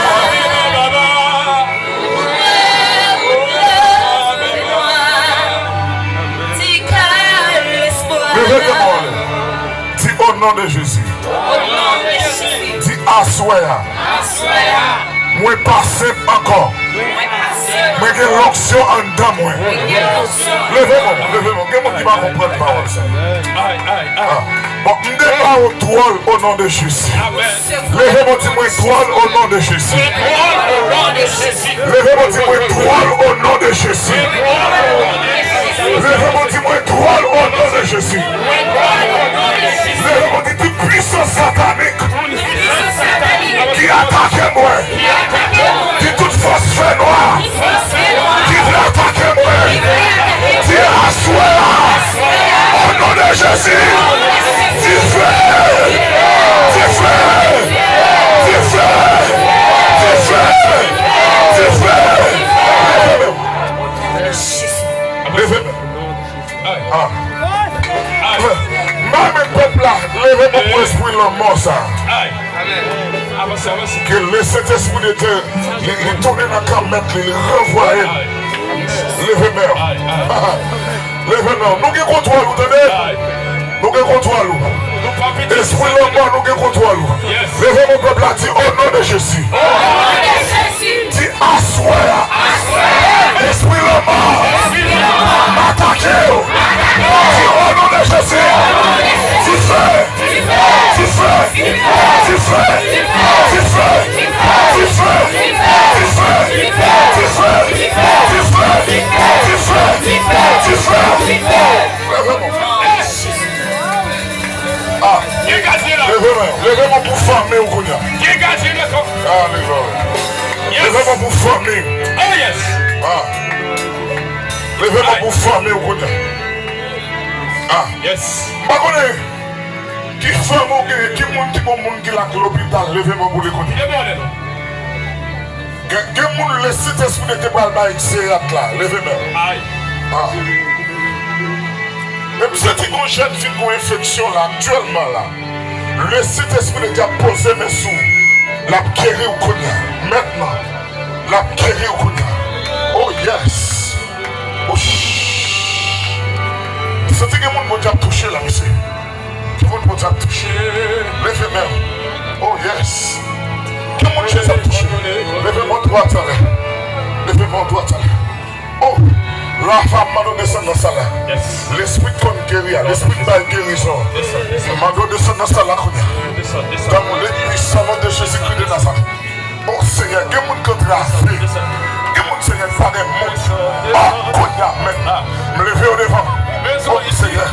Leve men w. Di, au nom de Jésus. Di, aswè a, mwen pa senp ankò. Mwen gen lonksyon anndan mwen. Leve men w, leve men w. Gen moun ki pa konprann pawòl sa. Ah. Bon, m dekla w dwòl, au nom de Jésus. Leve men w, di mwen dwòl, au nom de Jésus. Leve men w, di mwen dwòl, au nom de Jésus. Leve men w, di mwen dwòl, au nom de Jésus. Leve men w, di tout pwisans satanik ki atake mwen, di tout fòs fènwa ki vle atake mwen, di aswè a, au nom de Jésus, dife, dife, dife, dife, dife. Leve men. Ah. M pa met pèp la, leve men pou espri lanmò sa. Ke Lesentespri de Dye, li, li tounen nan kan mèt li, li ranvwaye l. Leve men w. Leve men w. Nou gen kontwòl ou, tande? Nou gen kontwòl ou. Espri lanmò, nou gen kontwòl ou. Leve men w, pèp la, di, "O non de Jezi." Di, "Aswè a, espri lanmò, m atake w." Di, "O non de Jezi." Dife. Dife! Dife! Leve men w. Ah. Leve men w. Leve men w pou fanmi w kounye a. Alelouya. Leve men w pou fanmi w. Ah. Leve men w pou fanmi w kounye a. Ah. M pa konnen. Ki fanmi w genyen? Ki moun, ki bon moun ki la k lopital? Leve men w pou li kounye a. Gen, gen moun Lesentespri de Dye pral bay seyat la. Leve men w. Ah. E m santi gon jèn fi gon enfeksyon la aktyèlman la. Lesentespri de Dye ap poze men sou w. L ap geri w kounye a. Mentnan. L ap geri w kounye a. Oh yes. Ouch. M santi gen moun Bondye ap touche la, mesye. Ki moun Bondye ap touche? Leve men w. Oh yes. Ki moun Jezi ap touche? Leve men w dwat anlè. Leve men w dwat anlè. Oh, Rafa, m mande w desann nan sal la. Lespri k konn geri a, lespri k bay gerizon, m mande w desann nan sal la kounye a. Dans le puissant nom de Jésus-Christ de Nazareth. O Senyè, gen moun k antrave. Gen moun, Senyè, k pa gen moun. O, kounye a menm, m leve yo devan. O Senyè,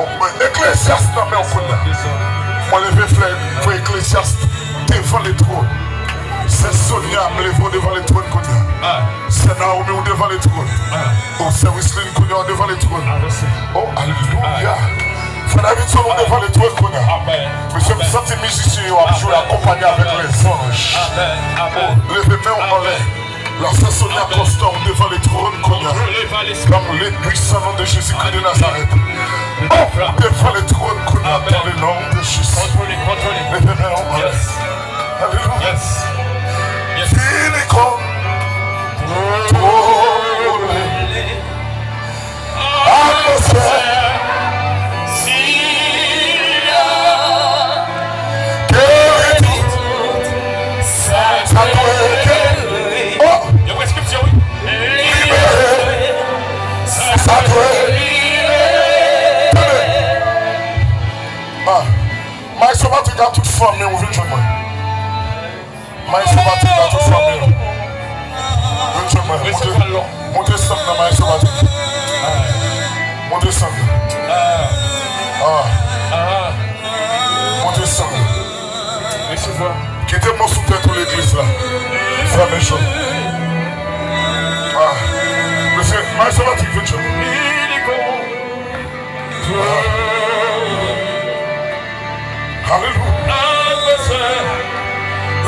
o, Eklezyas nan men w kounye a. Mwen leve frè, frè Eklezyas devan le twòn. Sè Sonia, m leve w devan le twòn kounye a. Sè Naomi, ou devan le twòn. O, sè Wislin, kounye a, ou devan le twòn. O, alelouya. Frè Davidson, ou devan le twòn kounye a. Mesye, m santi mizisyen yo ap jwe akonpanye avèk lèzanj. O, leve men w anlè. La sè Sonia Costa, ou devan le twòn kounye a. Dans le puissant nom de Jésus-Christ de Nazareth. O, ou devan le twòn kounye a, dans le nom de Jésus. Leve men w anlè. Alelouya. Vini kontwole atmosfè. Geri tout sa k dwe geri. O! Libere sa k dwe libere. Tande. Ah. Maestro Patrick ak tout fanmi w, vin jwenn mwen. Maestro Patrick ak tout fanmi w. Vin jwenn mwen. Monte, monte sant nan, Maestro Patrick. Monte sant nan. Ah. Monte sant nan. Kite m sou tèt ou legliz la. Frè Michel. Ah. Mesye, Maestro Patrick, vin jwenn mwen. Alelouya.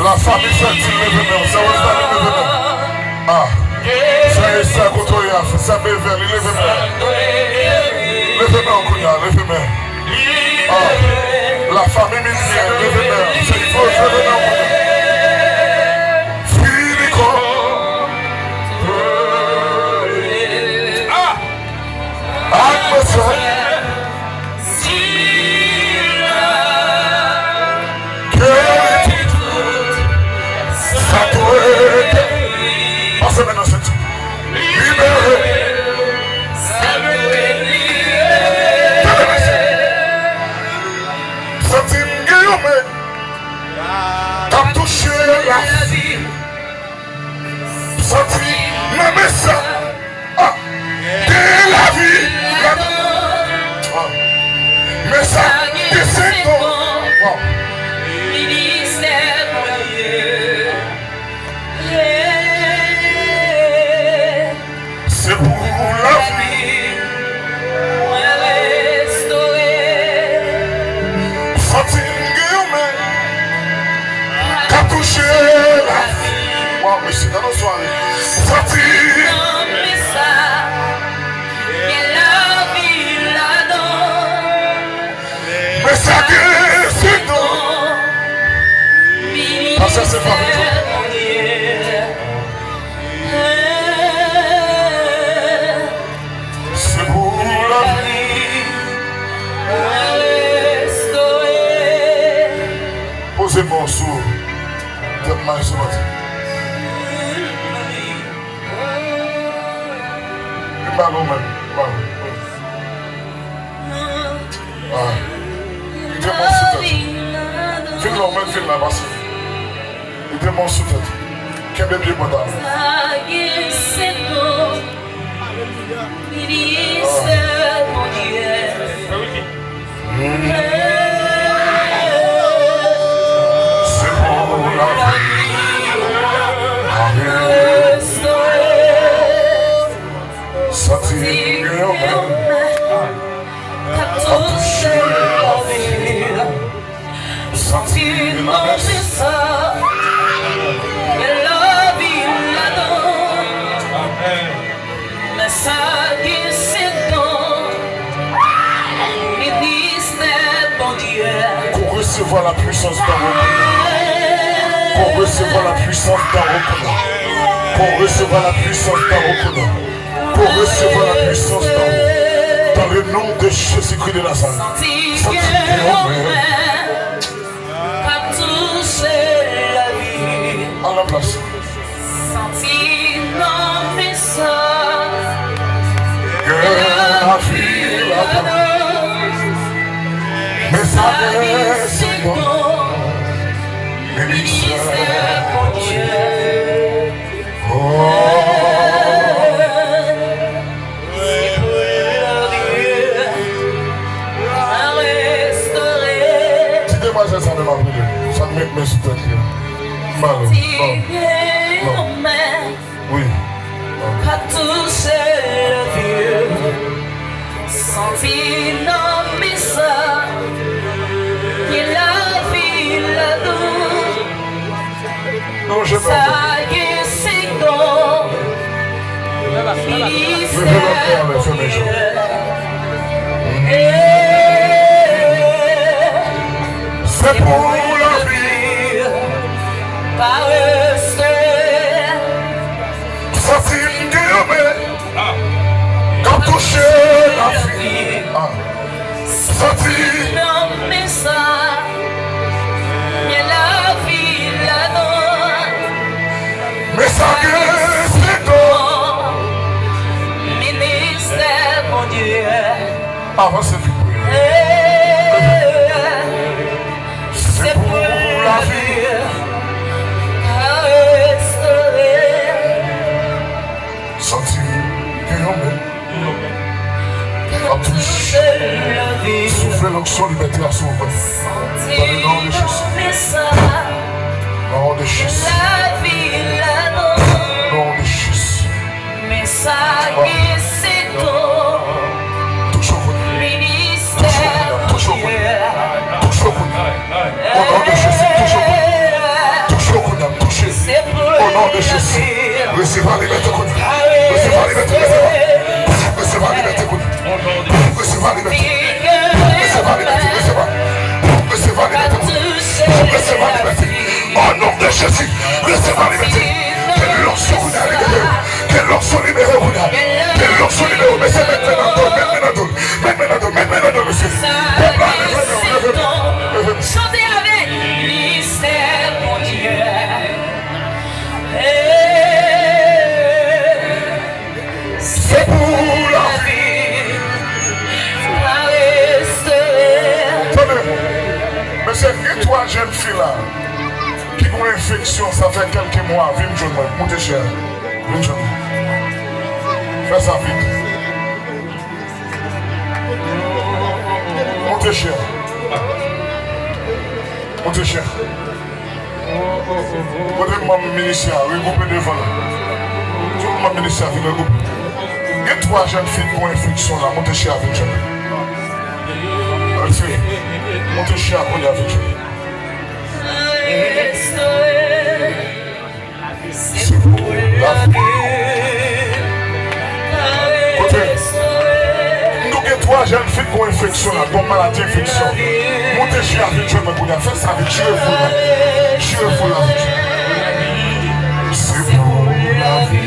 La fanmi Fètil, leve men w. Sè Rosalie, leve men w. Ah. Sè Esther, kote w ye a? Sè Beverly, leve men w. Leve men w kounye a, leve men w. Ah. La fanmi Milyè, leve men w. Sè Yvose, leve men w kounye a. Fini kò. Ah. Atmosfè. Geri tout sa k dwe geri. Pase men nan senti. Libere. Tande mesye. Santi m gen yon men k ap touche lavi. Santi nan men sa. Ah, gen lavi ladan. Ah. Men sa gen senk an. Wow. Se pou lavi. Santi m gen yon men k ap touche lavi. Waw, mesye, nan yon sware. Santi. Men sa gen senk an. Pastè, Sou tèt maestro a. Li pa nou menm. Li pa nou. Ah. Li te bon sou tèt. Vin la, ou mèt vin la, pase. Li te bon sou tèt. Kenbe pye pòt la. Ministè Bondye. Se pou lavi a restore. Santi m gen yon men k ap touche lavi. Santi nan men sa, gen lavi ladan. Men sa gen sèt an, ministè Bondye. Qu'on recevra la puissance dans vos prières. Qu'on recevra la puissance dans vos prières. Qu'on recevra la puissance dans vos prières. Qu'on recevra la puissance dans vos prières. Dans le nom de Jésus-Christ de Nazareth. Santi gen yon men k ap touche lavi. An la plas. Santi nan men sa. Gen lavi ladan. Men sa gen sèt an. Ministè Bondye. Oh. Ti demwazèl sa menm ap rele. Sa k met men sou tèt li. Malo. Non. Non. Wi. K ap touche lavi. Santi nan men sa. Gen lavi ladan. Sa gen sèt an. Leve lòt men an lè, fèmen je w. Se pou lavi. Santi m gen yon men k ap touche lavi. Ah. Santi. Nan men sa, gen lavi ladan. Men sa gen sèt an. Ministè Bondye. Avanse vit. Se pou lavi. Ka restore. Santi gen yon men k ap touche. Soufle lonksyon libète a sou mwen. Dans le nom de Jésus. Nom de Jésus. Nom de Jésus. Touche w kounye a. Touche w kounye a. Touche w kounye a. Touche w kounye a. Au nom de Jésus, touche. Touche w kounye a, touche. Au nom de Jésus. Resevwa libète kounye a. Resevwa libète, resevwa. Resevwa libète kounye a. Resevwa libète. Resevwa libète, resevwa. Resevwa libète kounye a. Resevwa libète. Au nom de Jésus, resevwa libète. Ke lonksyon kounye a libere w. Ke lonksyon libere w kounye a. Ke lonksyon libere w. Mesye, met men nan do l, met men nan do l. Met men nan do l, met men nan do l, mesye. Pèp la, leve men w, leve men w, leve men w. Chante avèk. Ministè Bondye. Se pou lavi. Tande, mesye, gen twa jèn fi la ki gen yon enfeksyon, sa fè kèlke mwa, vin jwenn mwen, moute chè a. Vin jwenn mwen. Fè sa vit. Moute chè a. Moute chè a. Kote manm ministè a? Regwoupe devan la. Tout manm ministè a vin regwoupe. Gen twa jèn fi ki gen enfeksyon la. Moute chè a, vin jwenn mwen. Al fè. Moute chè a kounye a, vin jwenn mwen. Se pou lavi. Kote? M di w gen twa jèn fi ki gen enfeksyon la, gen maladi enfeksyon. Moute chè a, vin jwenn mwen kounye a. Fè sa vit, chire foul la. Chire foul la vit. Se pou lavi.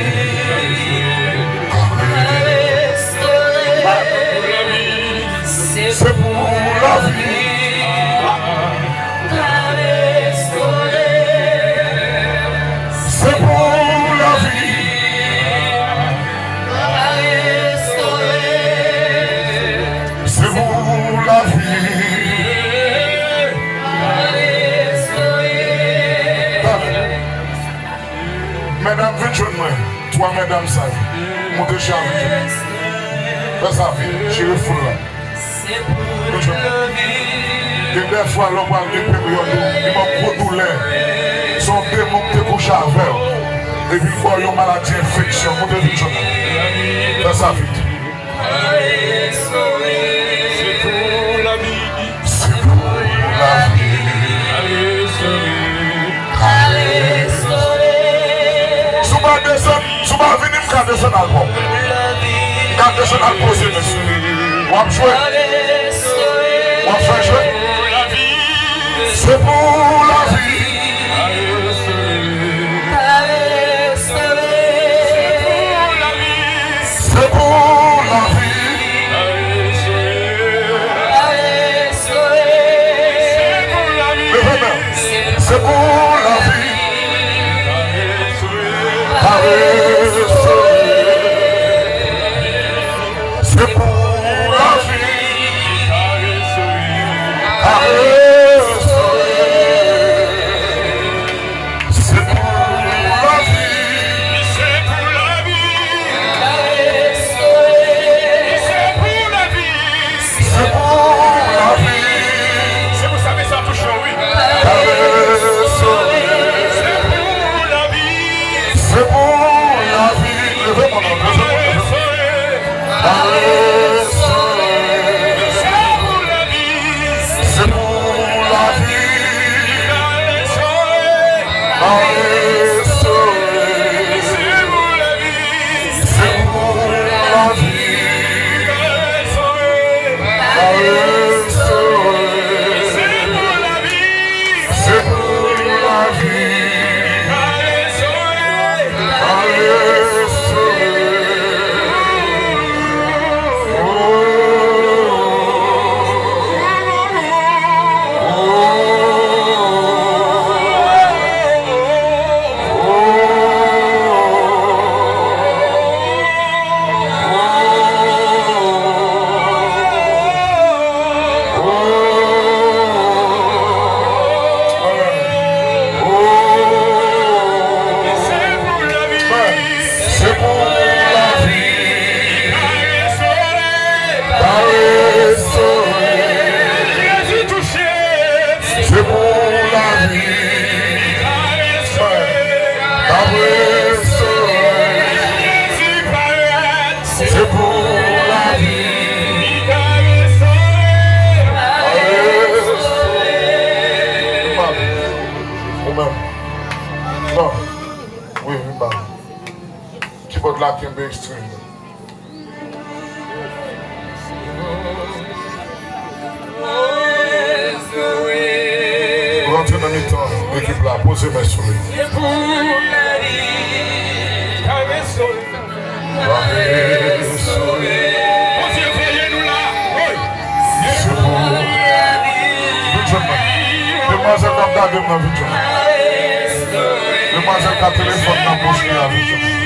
Se pou lavi. Medam sa yo, moute chè avèk yo. Fè sa vit, chire foul la. Gen dè fwa lè w pral gen peryòd ou, li ban gwo doulè. Se yon demon ki te kouche avè w. Epi l ba w yon maladi enfeksyon. Moute vit, Jona. Fè sa vit. Se pou lavi. Se pou lavi. Ka restore. Si w pa desann, si w pa vini, m ka desann al ba w. M ka desann al poze men sou li. W ap jwe. W ap fè jwe. Se pou lavi. Se pou lavi. Leve men. Se pou lavi. Ka restore. Se pou lavi. Ka restore. Se pou lavi. Se pou lavi. Se pou lavi. Se pou lavi. Se pou sa mesaj touche w, wi. Ka restore. Se pou lavi. Se pou lavi. Leve men w, leve men w, leve men w. Ka restore. Se pou lavi. Se pou lavi. Ka restore. Se pou lavi. Se pou lavi. Ka restore. Se pou lavi. Se pou lavi. Ka restore. Ka restore. Oh. Se pou lavi. Ka restore. Jezi touche. Se pou lavi. Ka restore. Jezi parèt. Se pou lavi. Ou menm. Non. Wi, vin ba. Kibòd la kenbe ekstrè. Rantre nan mitan ekip la, poze men sou li. Bondye voye nou la. Wi. Se pou. Vin jwenn mwen. Demwazèl k ap gade m nan, vin jwenn mwen. Demwazèl k ap telefòn nan bouch li a, vin jwenn mwen.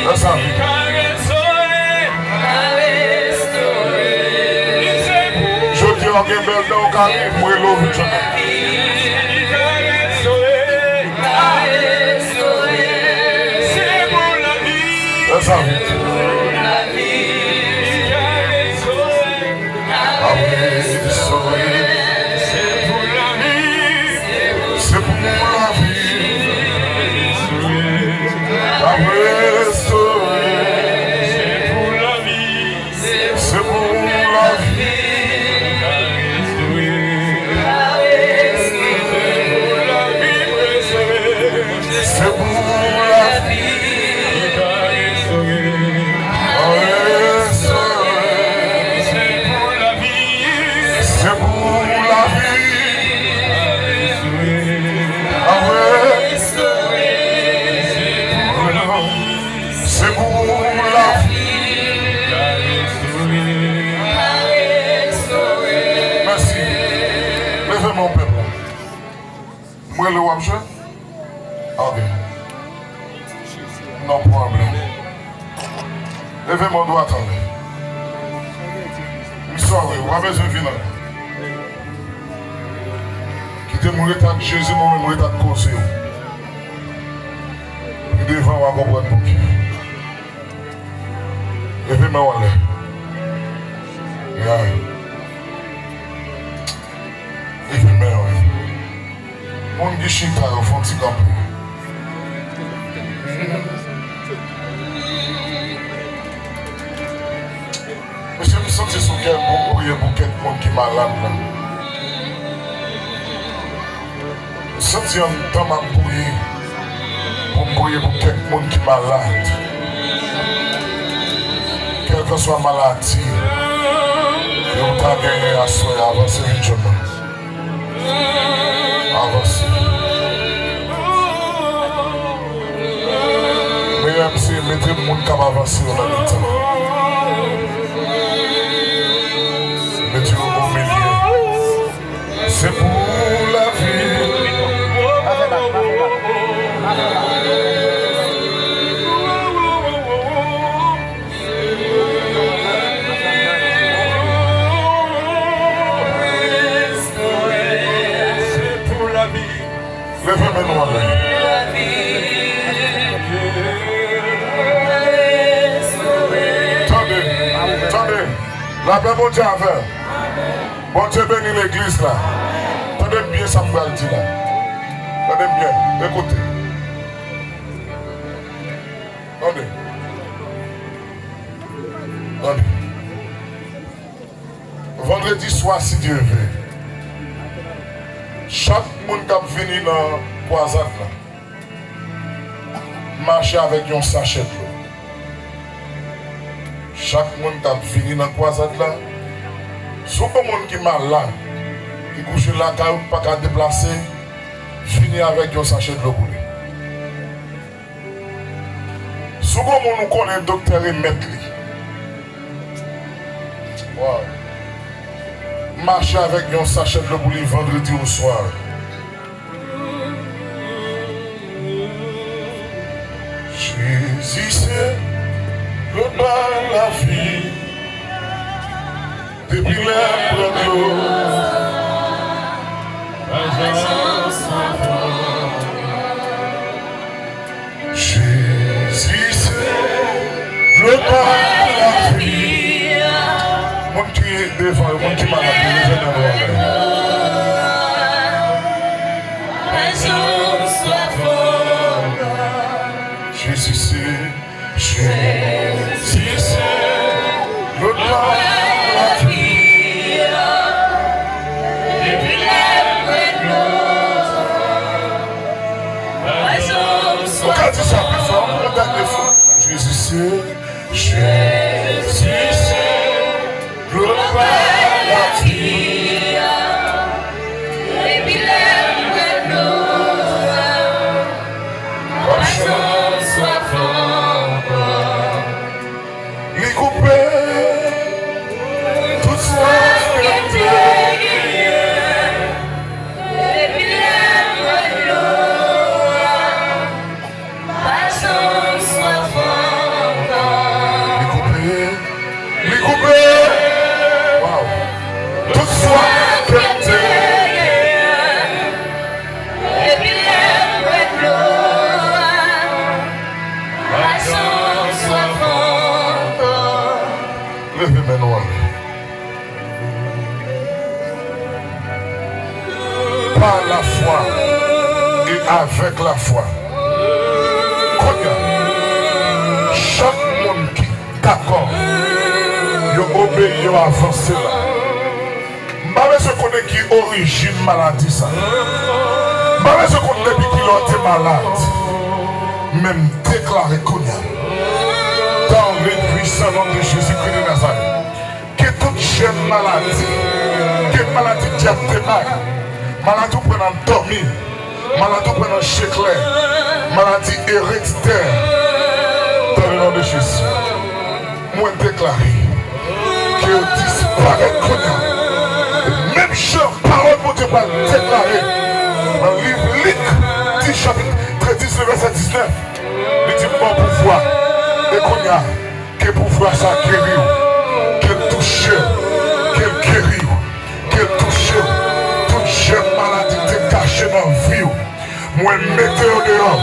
Fè sa vit. Jodi a, w gen bèl dan, w ka ri, m rele w vit. Fè sa vit. Ka restore. Se pou lavi. Se pou lavi. Ka restore. Se pou lavi. Se pou lavi. Se pou lavi. Ka restore. Se pou lavi. Ka restore. Se pou lavi. Mèsi. Leve men w, pèp la. Mwen rele w, w ap jwe? Ok. No problem. Leve men w dwat anlè. M sòri, w pa bezwen vin anlè. Kite m ret ak Jezi, mwen menm ret ak koze w. Kite W a konprann poukisa. Leve men w anlè. Ya. Leve men w. Moun ki chita yo, fè yon ti kanpe. Mesye, m santi sou kè m pou m priye pou kèk moun ki malad la. M santi anndan m ap priye pou m priye pou kèk moun ki malad. Kèlkanswa maladi ke w ta genyen aswè a, avanse vit jwenn mwen. Avanse. Meyè m se mete moun k ap avanse yo nan mitan. Mete yo o milye. Se pou lavi. Leve men nou anlè. Tande, tande. Lapè Bondye avè w. Bondye beni legliz la. Tande m byen sa m pral di la. Tande m byen. Ekoute. Tande. Tande. Vandredi swa, si Dye vle, chak moun k ap vini nan kwazad la, mache avèk yon sachè dlo. Chak moun k ap vini nan kwazad la, si w gon moun ki malad, ki kouche lakay ou, ki pa ka deplase, vini avèk yon sachè dlo pou li. Si w gon moun ou konnen doktè remèt li, waw, mache avèk yon sachè dlo pou li vandredi oswa. Jezi se dlo bay lavi. Depi lè m pran dlo, pa janm swaf ankò. Jezi se dlo bay lavi. Moun ki devan yo, moun ki malad yo, leve men nou anlè. Pa janm swaf ankò. Jezi se Jezi se dlo bay lavi. Depi lè m pran dlo, pa janm swaf ankò. Ou ka di sa pi fò, yon dènye fwa. Jezi se, Jezi se dlo bay lavi. Depi lè m pran dlo a, pa janm swaf ankò. Li koupe tout swaf ke m te genyen. Depi lè m pran dlo a, pa janm swaf ankò. Li koupe, li koupe. Waw. Tout swaf ke m te genyen. Depi lè m pran dlo a, pa janm swaf ankò. Leve men nou anlè. Par la foi et avec la foi. Kounye a, chak moun ki dakò, yo obeyi, yo avanse la. M pa bezwen konnen ki orijin maladi sa. M pa bezwen konn depi kilè w te malad. Men m deklare kounye a, dans le puissant nom de Jésus-Christ de Nazareth, ke tout jèm maladi, ke maladi dyab te bay, maladi ou pran nan dòmi, maladi ou pran nan je klè, maladi ereditè, dans le nom de Jésus, mwen deklare ke yo disparèt kounye a. E menm jan pawòl Bondye pral deklare nan liv Lik, dis chapit diznèf, vèsè diznèf, li di, "M ba w pouvwa." E kounye a, ke pouvwa sa geri w, ke l touche w, ke l geri w, ke l touche w. Tout jèm maladi ki te kache nan vi w, mwen mete yo deyò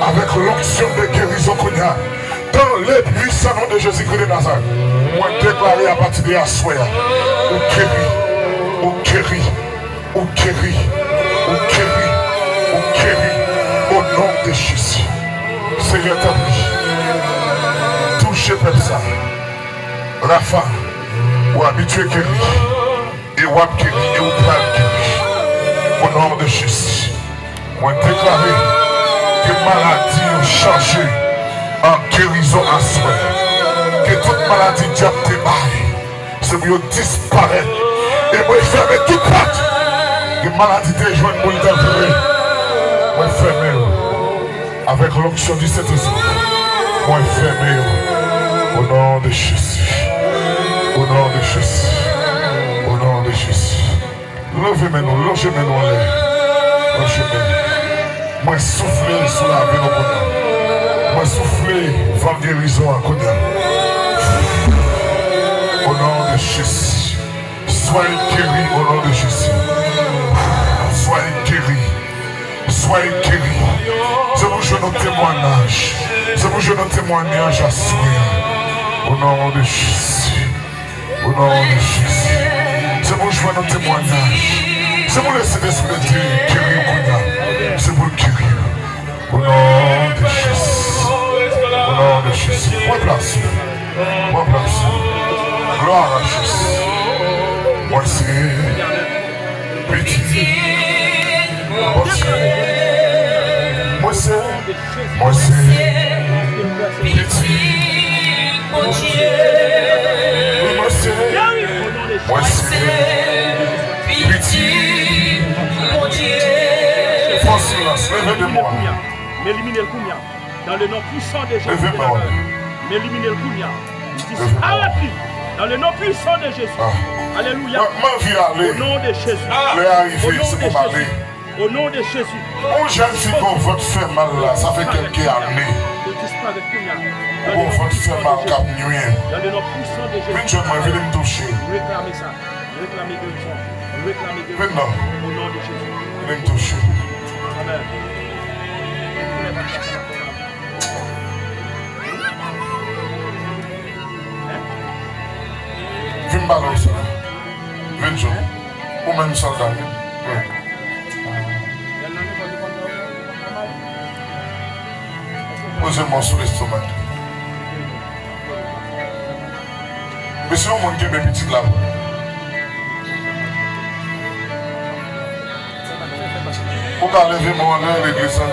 avèk l'onction de guérison Dans le puissant nom de Jésus-Christ de Nazareth, mwen deklare apati de aswè a, ou geri, ou geri, ou geri, ou geri, ou geri, o non de Jezi. Senyè, tanpri, touche pèp sa. Rafa, ou abitye geri. E w ap geri, e w pral geri. O non de Jezi, mwen deklare ke maladi yo chanje an gerizon aswè. Ke tout maladi dyab te bay, se pou yo disparèt. E mwen fèmen tout pòt ke maladi te jwenn pou l t antre. Mwen fèmen yo. Avec l'onction du Saint-Esprit, mwen fèmen yo. O non de Jezi. O non de Jezi. O non de Jezi. Leve men nou, lonje men nou anlè. Lonje men nou. Mwen soufle sou lavi nou kounye a. Mwen soufle van gerizon an kounye a. O non de Jezi. Soyez guéris au nom de Jésus. Soyez guéris. Soyez guéris. Se pou jwenn yon temwayaj. Se pou jwenn yon temwayaj aswè a. O non de Jezi. O non de Jezi. Se pou jwenn yon temwayaj. Se pou Lespri de Dye geri w kounye a. Se pou l geri w. O non de Jezi. O non de Jezi. Pran plas ou. Pran plas ou. Glwa a Jezi. Mwen se pitit Bondye. Mwen se, mwen se pitit Bondye. Wi, mwen se, mwen se pitit Bondye. Fè silans, leve de mwa. M elimine l kounye a. Dans le nom puissant de Jésus de Nazareth. M elimine l kounye a. M disparèt li. Dans le nom puissant de Jésus. Alelouya. Mwen anvi ale. Au nom de Jésus. Lè a rive, se pou m ale. Au nom de Jésus. Yon jèn fi gon vant fè mal la, sa fè kèlke ane. Ou gon vant fè mal k ap nwi. Dans le nom puissant de Jésus. Vin jwenn mwen, vin m touche. Reklame sa. Reklame gerizon. Reklame gerizon. Vin non. Au nom de Jésus. Vin touche. Amen. Vin pale w sa. Vin jwenn. Ou menm sòlda. Wi. Poze men w sou lestomak. Mesye, yon moun kenbe pitit la pou ou. Ou ka leve men w anlè legliz la.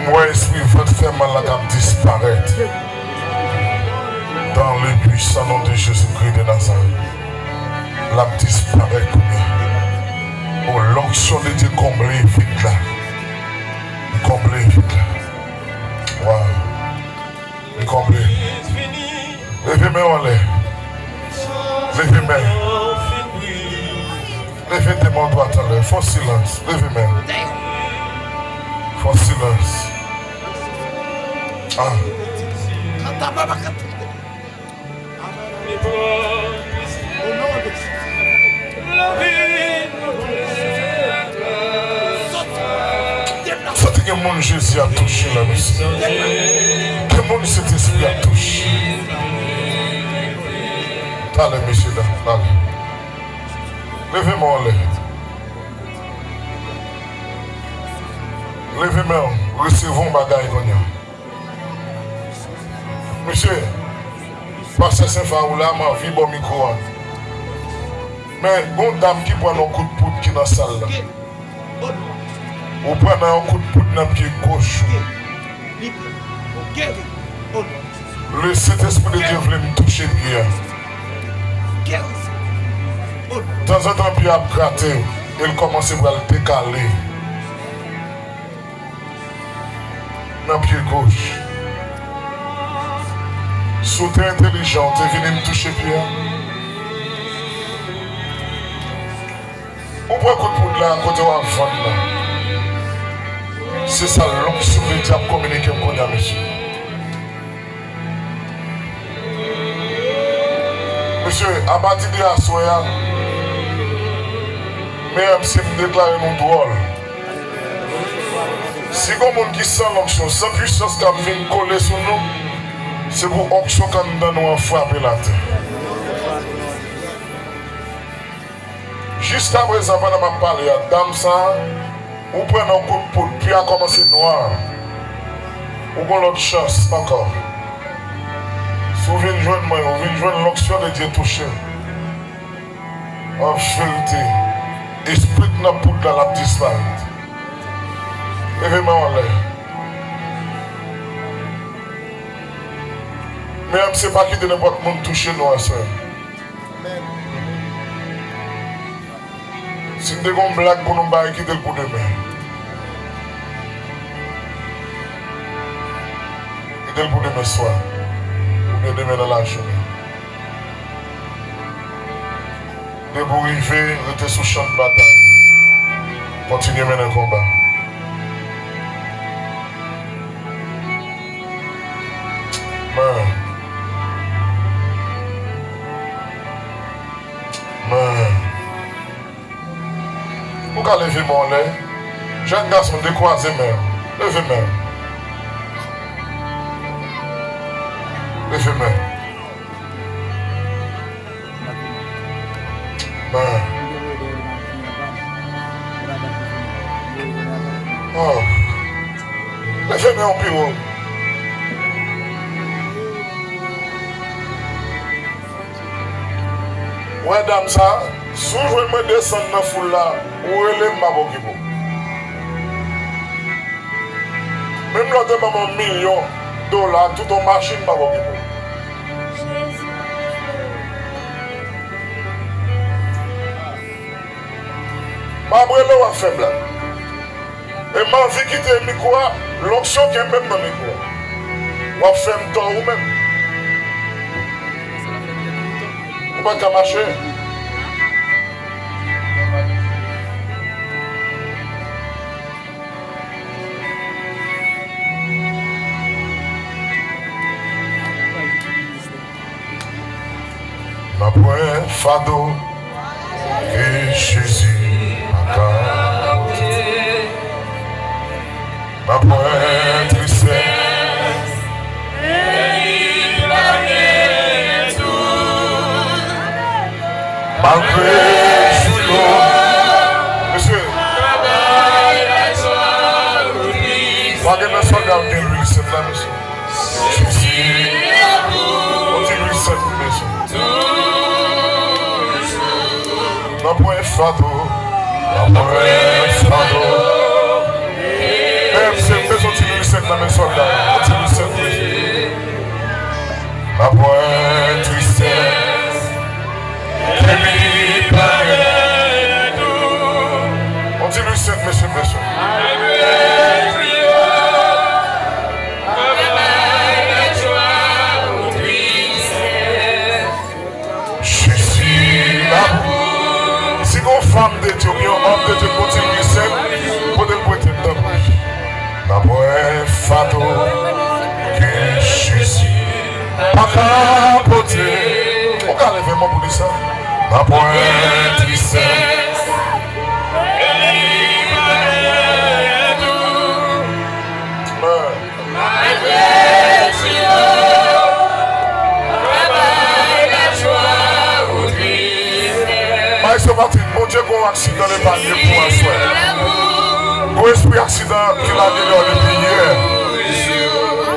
M wè espri vant fè mal la k ap disparèt. Dans le puissant nom de Jésus-Christ de Nazareth. L ap disparèt kounye a. O, l'onction de Dieu konble vid la. Konble vid la. Waw. Li konble. Leve men w anlè. Leve men. Leve de men w dwat anlè. Fè silans. Leve men. Fè silans. Ah. Santi gen moun Jezi ap touche la, mesye. Gen moun Sentespri ap touche. Talè, mesye dam, talè. Leve men w anlè. Leve men w, resevwa yon bagay kounye a. Mesye, pastè Senfa ou la, m anvi ba w mikwo a. Men, gon dam ki pran yon kout poud ki nan sal la. Ou pran nan yon kout poud nan pye goch ou. Le Sentespri de Dye vle m touche pye a. Tanzantan pye a ap grate, e l kòmanse pral dekale. Nan pye goch. Si w te entèlijan, w te vini m touche pye a. Ou pran kout poud la kote w ap vann nan. Se sa l'onction de Dieu ap kominike m kounye a, mesye. Mesye, apati de aswè a, Mezanmi, se m deklare nou dwòl. Si gon moun ki san lonksyon, san pwisans k ap vin kole sou nou, se pou onksyon k anndan nou an frape latè. Jiskaprezan, pandan m ap pale a, dam sa a, ou pran nan kout poud, pye a kòmanse nwa. Ou gon lòt chans ankò. Si w vin jwenn mwen, ou vin jwenn l'onction de Dieu touche. An verite, espri k nan poud la, l ap disparèt. Leve men w anlè. Mezanmi, se pa kite nenpòt moun touche nou aswè. Si n te gon blag pou nou bay, kite l pou demen. Kite l pou demen swa. Oubyen demen nan lajounen. Depi w rive, rete sou chan batay. Kontinye mennen konba. Men. Men. Ou ka leve men w anlè. Jèn gason, dekwaze men w. Leve men w. Leve men w. Men. Oh. Leve men w pi wo. Ou wè dam sa, si w jwenn mwen desann nan foul la, ou rele m, m ap okipe w. Menm lè w te ban m yon milyon dola ak tout yon machin, m ap okipe w. M ap rele w, w ap fè blag. E m anvi kite mikwo a, lonksyon kenbe m nan mikwo a. W ap fè m tò ou menm. Ou pa ka mache. Nan pwen fado ke Jezi pa ka pote. Nan pwen tristès ke li pa genyen tou. Malgre jou yo. Mesye. Pa gen nan sòlda yo gen lwil sent la, mesye. Jezi. On ti lwil sent pou mesye. Nan pwen fado. Nan pwen fado. Menm se bezwen ti lwil sent nan men sòlda yo. On ti lwil sent, mesye. Nan pwen tristès. Ke li pa genyen tou. On ti lwil sent, mesye, mesye. Jezi la. Si gon fanm de Dye oubyen yon òm de Dye k gon ti lwil sent, pote l pou mwen, tanpri. Nan pwen fado ke Jezi pa ka pote. Ou ka leve men w pou li sa. Nan pwen tristès. Amen. Maestro Patrick, Bondye gon aksidan epanye pou aswè. Gon espri aksidan ki lage deyò depi yè.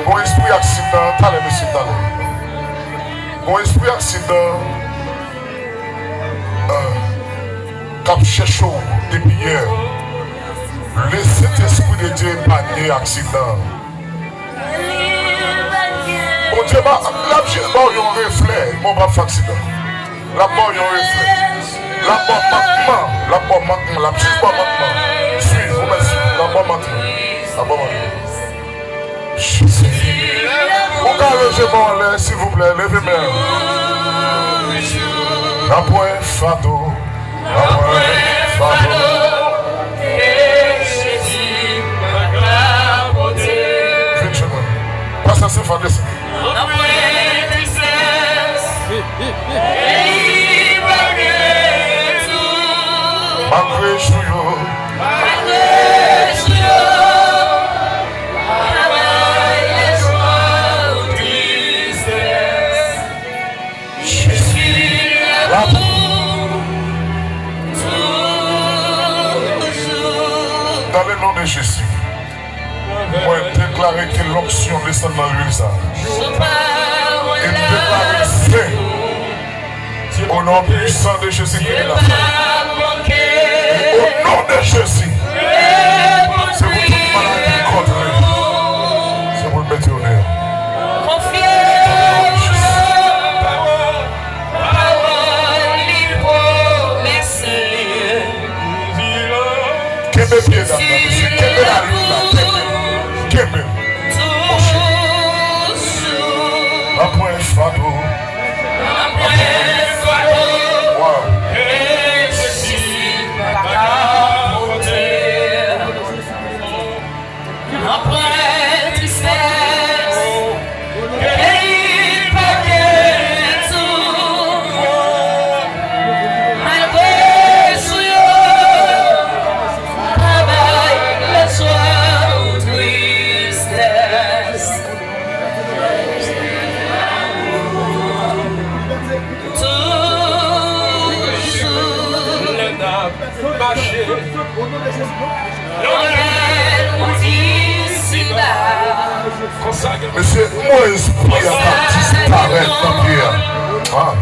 Gon espri aksidan, talè mesye, talè. Gon espri aksidan, ah, k ap chèche w depi yè. Le Sentespri de Dye epanye aksidan. Bondye pa, l ap jis ba w yon reflè, men w p ap fè aksidan. L ap ba w yon reflè. L ap ba w mankman, l ap ba w mankman, l ap jis ba w mankman. Swiv, ou mèt swiv, l ap ba w mankman. L ap ba w mankman. Jezi. Ou ka leve men w anlè, silvouplè, leve men w. Nan pwen fado. Nan pwen fado. Vin jwenn mwen. Pastè Stefan, desann. Nan pwen tristès. Li pa genyen tou. Malgre Dans le nom de Jésus, mwen deklare ke lonksyon desann nan lwil sa. E m deklare l sen. Au nom puissant de Jésus-Christ de Nazareth. Et au nom de Jésus. Se pou tout maladi kontre. Se pou l mete yo deyò. Pawòl li pwomèt li. Kenbe pye dam nan, mesye. Kenbe lalin la. Kenbe. Kenbe. Monchè. Anpwen fado. Anpwen fado. Wow. Anpwen tristès. Ke li pa gen tou. Malgre jou yo pa bay lajwa ou tristès. Toujou. Lè n ap mache. Lè w di siba. Mesye, mwen espri a k ap disparèt nan pye a. Ah.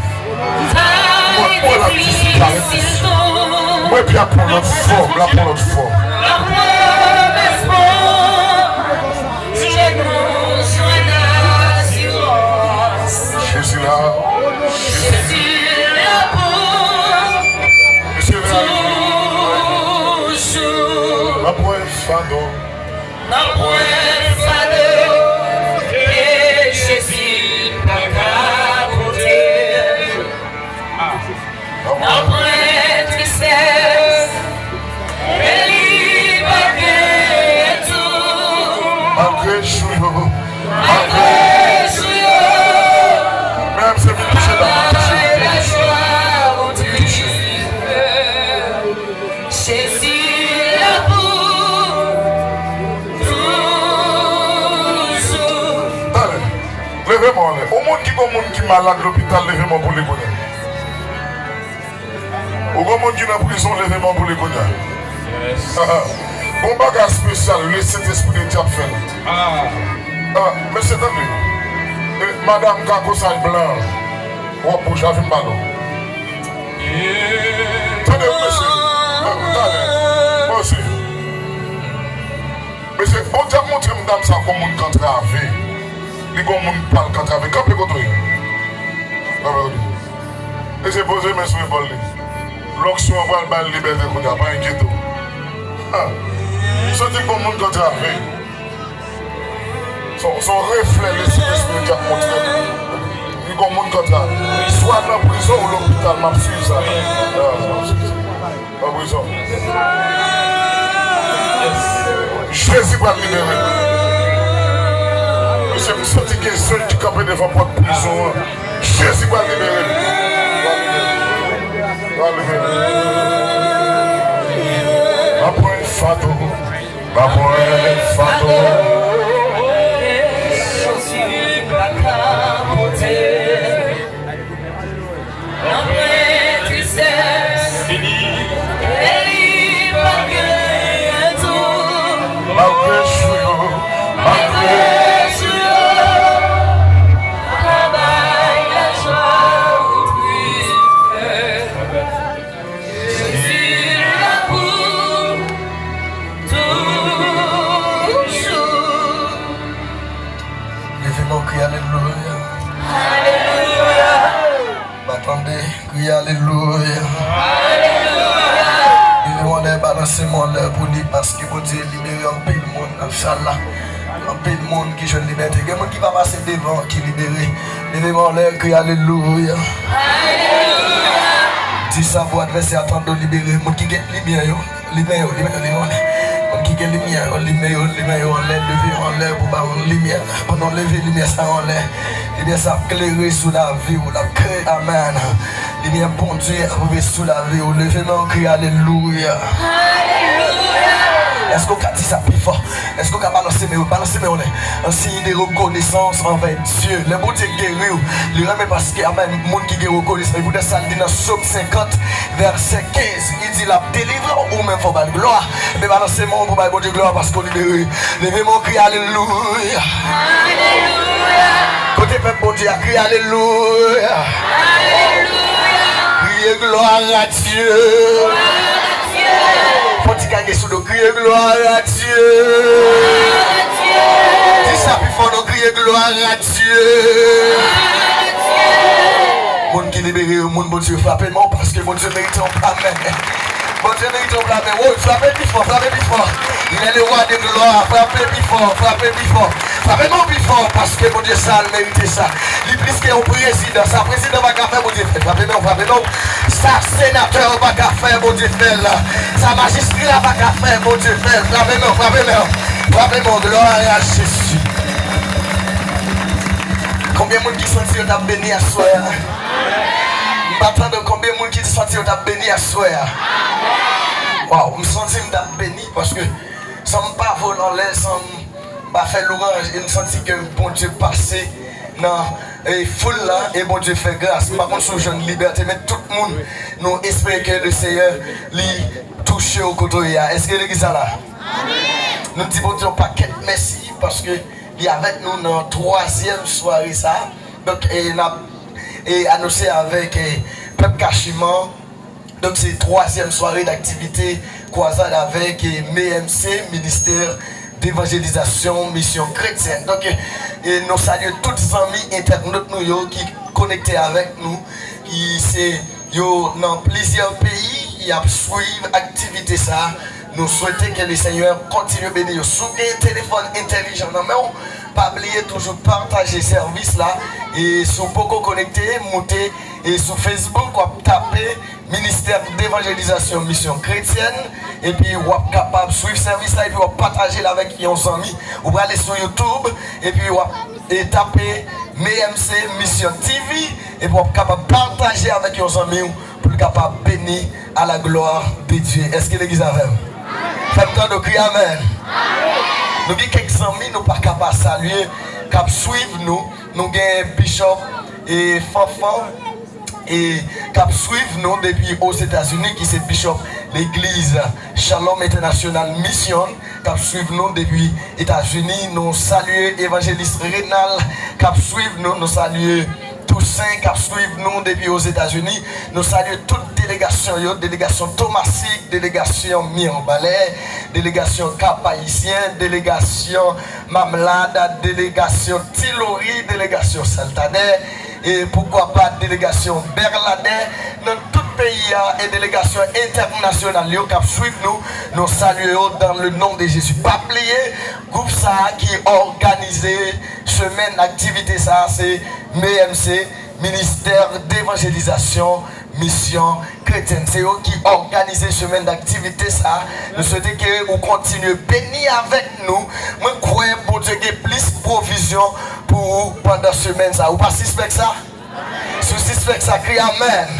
Mwen, mwen l ap disparèt isi. Mwen pye a pran lòt fòm, l ap pran lòt fòm. Jezi la. Jezi la pou toujou. Anpwen fado. Anpwen fado. Ke Jezi pa ka pote. Anpwen tristès, ke li pa gen tou. Malgre jou yo, malgre jou yo, menm se vin touche dam nan, touche. Touche. Jezi la pou toujou. Talè, leve men w anlè. Yon moun ki gon moun ki malad lopital, leve men w pou li kounye a. Ou gon moun ki nan prizon, leve men w pou li kounye a. Gon bagay espesyal, le Sentespri de Dye ap fè l. Ah, mesye, tande. E, madanm kakosay blan, wòb wouj la, vin m pale w. Tande, mesye. Talè. Mesye, Bondye ap montre m dam sa gon moun k antrave. Li gon moun pa l k antrave. Kanpe kote w ye. Kanpe kote w ye. Mesye, poze men sou epòl li. Lonksyon an pral ba l libète kounye a, pa enkyete w. Ha. M santi gon moun k antrave. Se yon, se yon reflè Lespri, Lespri k ap montre m. Li gon moun k antrave. Swa nan prizon ou lopital, m ap swiv sa. Ah, m ap swiv sa. An prizon. Jezi pral libere l. Mesye, m santi gen zen ki kanpe devan pòt prizon an. Jezi pral libere l. Pral libere l. Pral libere l. Anpwen fado. Anpwen fado. Jezi pa ka pote. Anpwen tristès, e li pa genyen tou. Malgre jou yo, malgre jou yo, pa bay lajwa ou tristès. Jezi la pou toujou. Leve men w, kriye alelouya. Alelouya. Pa tande, kriye alelouya. Alelouya. Leve men w anlè, balanse men w anlè pou li, paske Bondye libere anpil moun nan sal la. Anpil moun ki jwenn libète. Gen moun ki pa pase devan ki libere. Leve men w anlè, kriye alelouya. Alelouya. Di sa pou advèsè a, tande w libere. Moun ki gen limyè yo. Limen yo, limen yo, limen yo. Moun ki gen limyè yo, limen yo, limen yo anlè, leve yo anlè pou ba yo limyè. Pandan w leve limyè sa yo anlè, limyè sa ap klere sou lavi w, l ap klere, amèn. Limyè Bondye ap rive sou lavi w. Leve men w, kriye alelouya. Alelouya. Èske w ka di sa pi fò? Èske w ka balanse men w? Balanse men w anlè. An siy de rekonesans anvè Dye. Lè Bondye geri w, li renmen paske, amèn, moun ki gen rekonesans. E poutèt sa, l di nan Sòm senkant, vèsè kenz, li di l ap delivre w, ou menm fò w ba l glwa. Men balanse men w pou bay Bondye glwa paske w libere. Leve men w, kriye alelouya. Kote pèp Bondye a, kriye alelouya. Kriye gloire à Dieu. Fò ti kage sou do, kriye gloire à Dieu. Di sa pi fò non, kriye gloire à Dieu. Moun ki libere yo, moun Bondye, frape men w paske Bondye merite yon amèn. Bondye merite yon amèn. Woy, frape pi fò, frape pi fò. Il est le roi de gloire. Frape pi fò, frape pi fò. Frape men w pi fò paske Bondye sa, l merite sa. Li plis ke yon prezidan. Sa prezidan pa ka fè, Bondye fè l. Frape men w, frape men w. Sa senatè pa ka fè, Bondye fè l. Sa majistra pa ka fè, Bondye fè l. Frape men w, frape men w. Frape men w, gloire à Jésus. Konbyen moun ki santi yo t ap beni aswè a? M pa tande konbyen moun ki santi yo t ap beni aswè a. Waw, m santi m t ap beni paske san m pa vole anlè, san m pa fè lwanj, e m santi ke Bondye pase nan, e, foul la, e Bondye fè gras. M pa konn si w jwenn libète, men tout moun, nou espere ke le Seyè li touche w kote w ye a. Èske legliz la la? Nou di Bondye yon pakèt mèsi paske li avèk nou nan twazyèm sware sa. Donk, e, n ap, e, anonse avèk, e, pèp Kachiman. Donk, se twazyèm sware daktivite kwazad avèk, e, M M C, Ministè Devanjelizasyon Misyon Kretyèn. Donk, e, nou salye tout zanmi entènot nou yo ki konekte avèk nou, ki se yo nan plizyè peyi, y ap swiv aktivite sa. Nou swete ke le Senyè kontinye beni yo. Si w gen telefòn entèlijan nan men w, pa bliye toujou pataje sèvis la. E si w poko konekte, moute e sou Facebook, w ap tape Ministè Devanjelizasyon Misyon Kretyèn, epi w ap kapab swiv sèvis la, epi w ap pataje l avèk yon zanmi. Ou prale sou YouTube, epi w ap, e, tape M M C Misyon T V, epi w ap kapab pataje avèk yon zanmi w pou l kapab beni à la gloire de Dieu. Èske legliz avè m? Fè m tande w kriye amèn. Nou gen kèk zanmi nou pa ka pa salye k ap swiv nou. Nou gen Bishop, e, Fanfan, e, k ap swiv nou depi Ozetazini, ki se Bishop legliz Shalom International Mission, k ap swiv nou depi Etazini. Nou salye Evanjelis Renal, k ap swiv nou. Nou salye Toussaint, k ap swiv nou depi Ozetazini. Nou salye tout delegasyon yo, delegasyon Tomasik, delegasyon Mirbalè, delegasyon Kap Ayisyen, delegasyon Mamlad, delegasyon Ti Lori, delegasyon Saltadè, e poukwa pa delegasyon Bèladè, nan tout peyi a, e delegasyon entènasyonal yo k ap swiv nou, nou salye yo dans le nom de Jésus. Pa bliye, gwoup sa a ki òganize semèn aktivite sa a, se M M C, Ministè Devanjelizasyon Misyon Kretyèn. Se yo ki òganize semèn daktivite sa a. Nou swete ke ou kontinye beni avèk nou. Mwen kwè Bondye gen plis pwovizyon pou ou pandan semèn sa a. Ou pa sispèk sa? Si w sispèk sa, kriye amèn.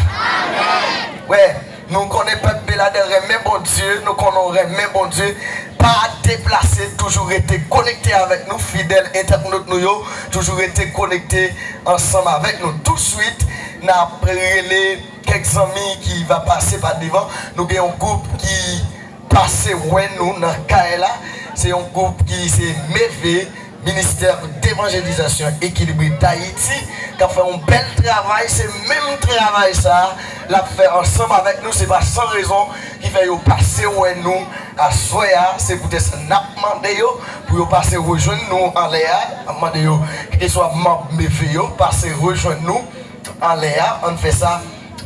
Wè, nou konnen pèp Beladè renmen Bondye, nou konnen w renmen Bondye. Pa deplase, toujou rete konekte avèk nou, fidèl entènot nou yo, toujou rete konekte ansanm avèk nou. Touswit, n ap rele kèk zanmi ki va pase pa devan. Nou gen yon gwoup ki pase wè nou nan kay la. Se yon gwoup ki se Meve, Ministè Devanjelizasyon Ekilibre Dayiti, k ap fè yon bèl travay. Se menm travay sa a l ap fè ansanm avèk nou. Se pa san rezon ki fè yo pase wè nou aswè a. Se poutèt sa n ap mande yo pou yo pase rejwenn nou anlè a. N ap mande yo, kèlkeswa manm Meve yo, pase rejwenn nou anlè a. Ann fè sa,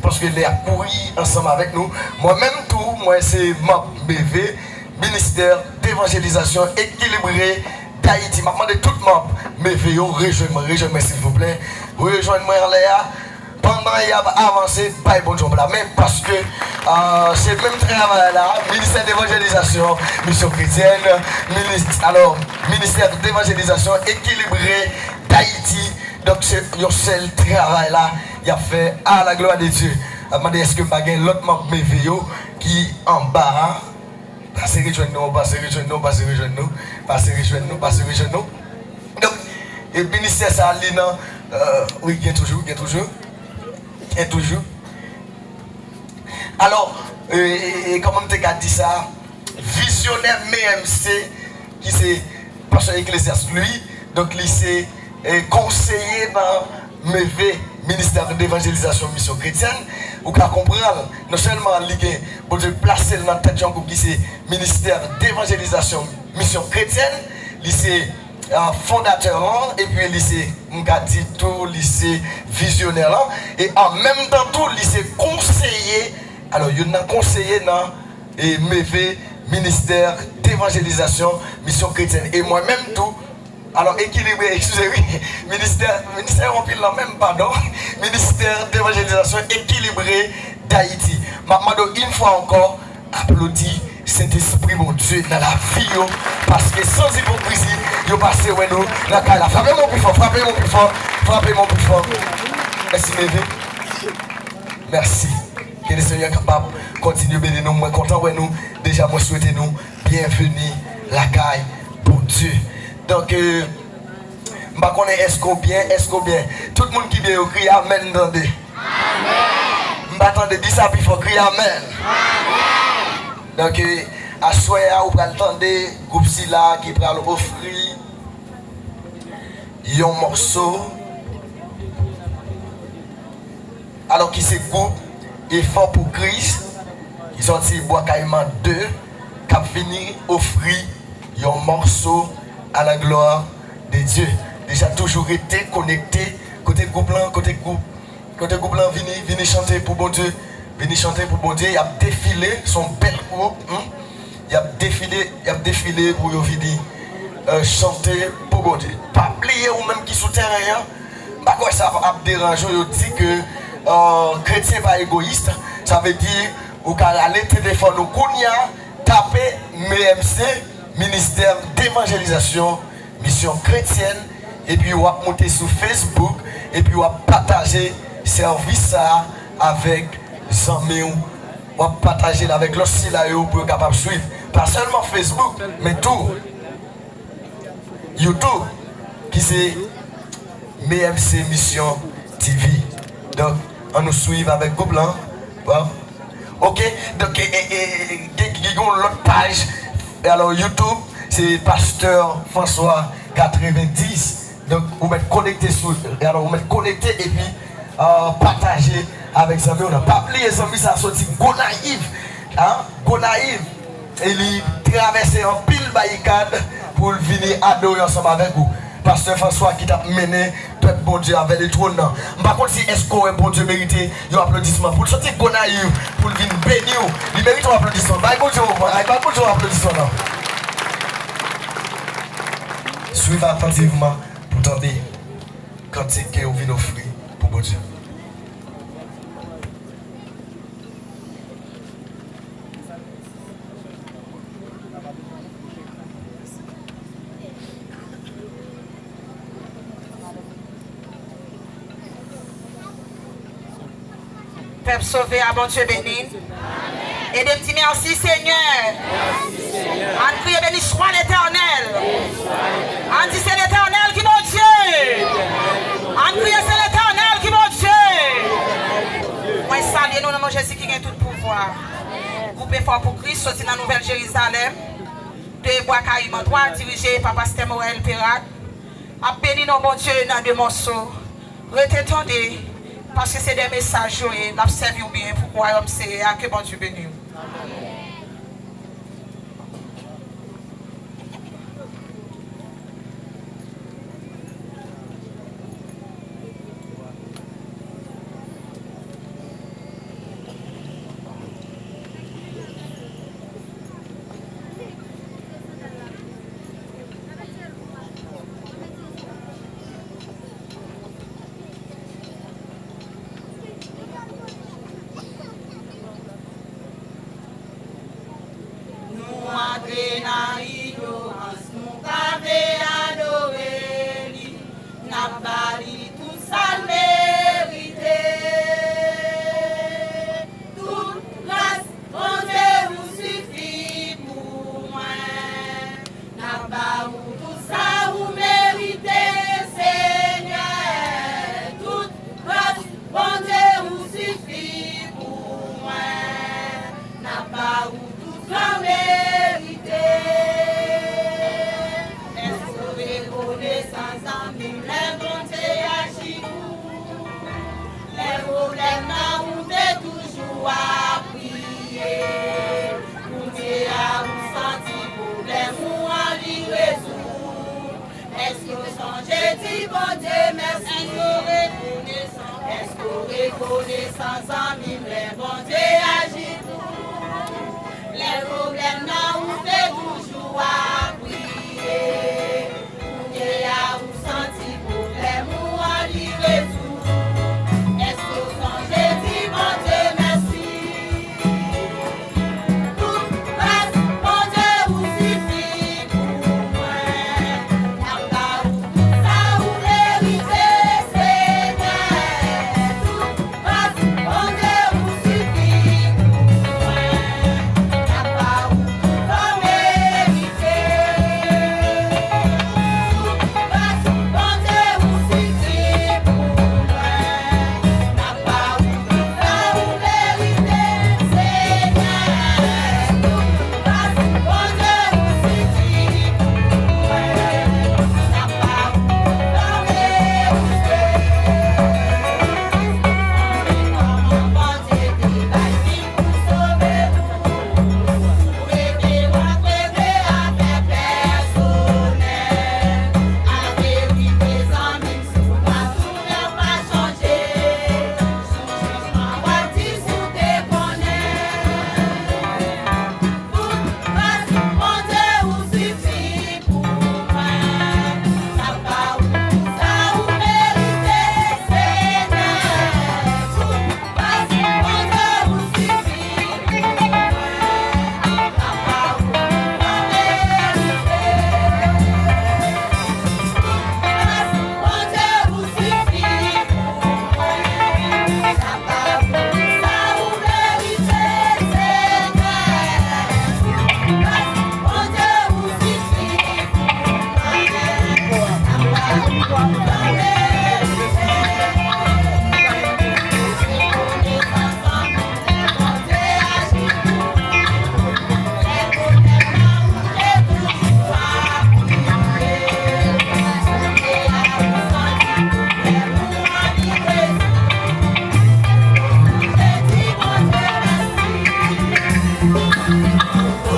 paske lè a kouri ansanm avèk nou. Mwen menm tou, mwen se manm Meve, Ministè Devanjelizasyon Ekilibre Dayiti. M ap mande tout manm Meve yo, rejwenn mwen, rejwenn mwen silvouplè. Rejwenn mwen anlè a. Pandan y ap avanse, bay Bondye yon pla men, paske, ah, se menm travay la, Ministè Devanjelizasyon Misyon Kretyèn, minis-, alò, Ministè Devanjelizasyon Ekilibre Dayiti. Donk, se yon sèl travay la y ap fè, à la gloire de Dieu. M ap mande èske m pa gen lòt manm Meve yo ki anba a. Pase rejwenn nou, pase rejwenn nou, pase rejwenn nou, pase rejwenn nou, pase rejwenn nou. Donk, e ministè sa a li nan, euh, wi, gen toujou, gen toujou, gen toujou. Alò, e, e, e, kòman m te ka di sa? Vizyonè M M C, ki se pastè Eklezyas, li, donk li se, e, konseye nan M V, Ministè Devanjelizasyon Misyon Kretyèn. Ou ka konprann, non sèlman li gen, Bondye plase l nan tèt yon gwoup ki se Ministè Devanjelizasyon Misyon Kretyèn, li se, e, fondatè lan, epi li se, m ka di tou, li se vizyonè lan, e an menm tan tou, li se konseye, alò, youn nan konseye nan, e, M V, Ministè Devanjelizasyon Misyon Kretyèn. E mwen menm tou, alò, ekilibre, eskize, wi, ministè, ministè yo anpil lan menm, padon, Ministè Devanjelizasyon Ekilibre Dayiti. M ap mande w yon fwa ankò, aplodi Sentespri Bondye nan lavi yo, paske san ipokrizi, yo pase wè nou nan kay la. Frape men w pi fò, frape men w pi fò, frape men w pi fò. Mèsi, M V. Mèsi. Ke Lesenyè kapab kontinye beni nou. Mwen kontan wè nou. Deja, mwen swete nou byenveni lakay Bondye. Donk, euh, m pa konnen èske w byen, èske w byen. Tout moun ki byen yo kriye amèn, tande. M pa tande, di sa pi fò, kriye amèn. Donk, euh, aswè a, ou pral tande gwoup sila ki pral ofri yon mòso, alò ki se gwoup Efò pou Kris, ki sòti Bwa Kayiman de, k ap vini ofri yon mòso à la gloire de Dieu. Deja toujou rete konekte, kote gwoup lan, kote gwoup, kote gwoup lan vini, vini chante pou Bondye, vini chante pou Bondye, y ap defile, se yon bèl gwoup, hmm? Y ap defile, y ap defile pou yo vini, euh, chante pou Bondye. Pa bliye ou menm ki sou tèren an, m pa kwè sa ap deranje w, yo di ke, euh, kretyen pa egoyis, sa vle di ou ka rale telefòn ou kounye a, tape M M C, Ministè Devanjelizasyon Misyon Kretyèn, epi w ap moute sou Facebook, epi w ap pataje sèvis sa a avèk zanmi w, w ap pataje l avèk lòt sila yo pou yo kapab swiv. Pa sèlman Facebook, men tou YouTube, ki se M M C Misyon T V. Donk, ann nou swiv avèk gwoup lan. Bon. Ok, donk, e, e, e, gen, gen yon lòt paj. E alò, YouTube, se Pastè François katrevenndis. Donk, ou mèt konekte sou, e alò, ou mèt konekte epi, euh, pataje avèk zanmi w nan. Pa bliye, zanmi sa soti Gonayiv. Hein? Gonayiv. E li travèse anpil barikad pou l vini adore ansanm avèk ou. Pastè François ki t ap mennen pèp Bondye avè li twòn nan. M pa konn si èske w wè Bondye merite yon aplodisman pou l soti Gonayiv, pou l vin beni w. Li merite yon aplodisman. Bay Bondye yon, bay Bondye yon aplodisman, non. Swiv atantivman pou tande kantik ke yo vin ofri pou Bondye. Pèp sove a, Bondye beni. Ede m di, mèsi, Senyè. Ann kriye, beni swa Letènèl. Ann di, se Letènèl ki Bondye. Ann kriye, se Letènèl ki Bondye. Mwen salye nou nan non Jezi ki gen tout pouvwa. Gwoup Efò pou Kris soti nan Nouvèl Jerizalèm, de Bwa Kayiman twa, dirije pa pastè Morel Perak, ap beni non Bondye nan de mòso. Rete tande, paske se de mesaj yo ye, n ap sèvi w byen pou wayòm Seyè a, ke Bondye beni w. Rekonesan zanmi m lè Bondye aji pou ou. Lè pwoblèm nan ou te toujou ap priye. Kounye a ou santi pwoblèm ou an li rezoud. Èske w sonje di Bondye mèsi? Tout gras Bondye ou sifi pou mwen. N ap ba ou tout sa ou merite, Senyè. Tout gras Bondye ou sifi pou mwen. N ap ba ou tout sa ou merite. Tout gras Bondye ou sifi pou mwen. N ap ba ou tout sa ou merite, Senyè. Tout gras Bondye ou sifi pou mwen. N ap ba ou tout sa ou merite. Kòman Bondye te bay vi pou sove nou. Ou rete rankontre avè pèsonèl. Laverite, zanmi m, si w pa tounen, w pa chanje. Sou chanjman w ap di si w te konnen. Tout gras Bondye ou sifi pou mwen. N ap ba ou tout sa ou merite, Senyè. Tout gras Bondye ou sifi pou mwen. N ap ba ou tout sa ou merite. Tout gras Bondye ou sifi pou mwen. N ap ba ou tout sa ou merite, Senyè. Tout gras Bondye ou sifi pou mwen. N ap ba ou tout sa ou merite. Rekonesan zanmi m lè Bondye aji pou ou. Lè pwoblèm nan ou te toujou ap priye. Kounye a ou santi pwoblèm ou an li rezoud. Èske w sonje di Bondye mèsi?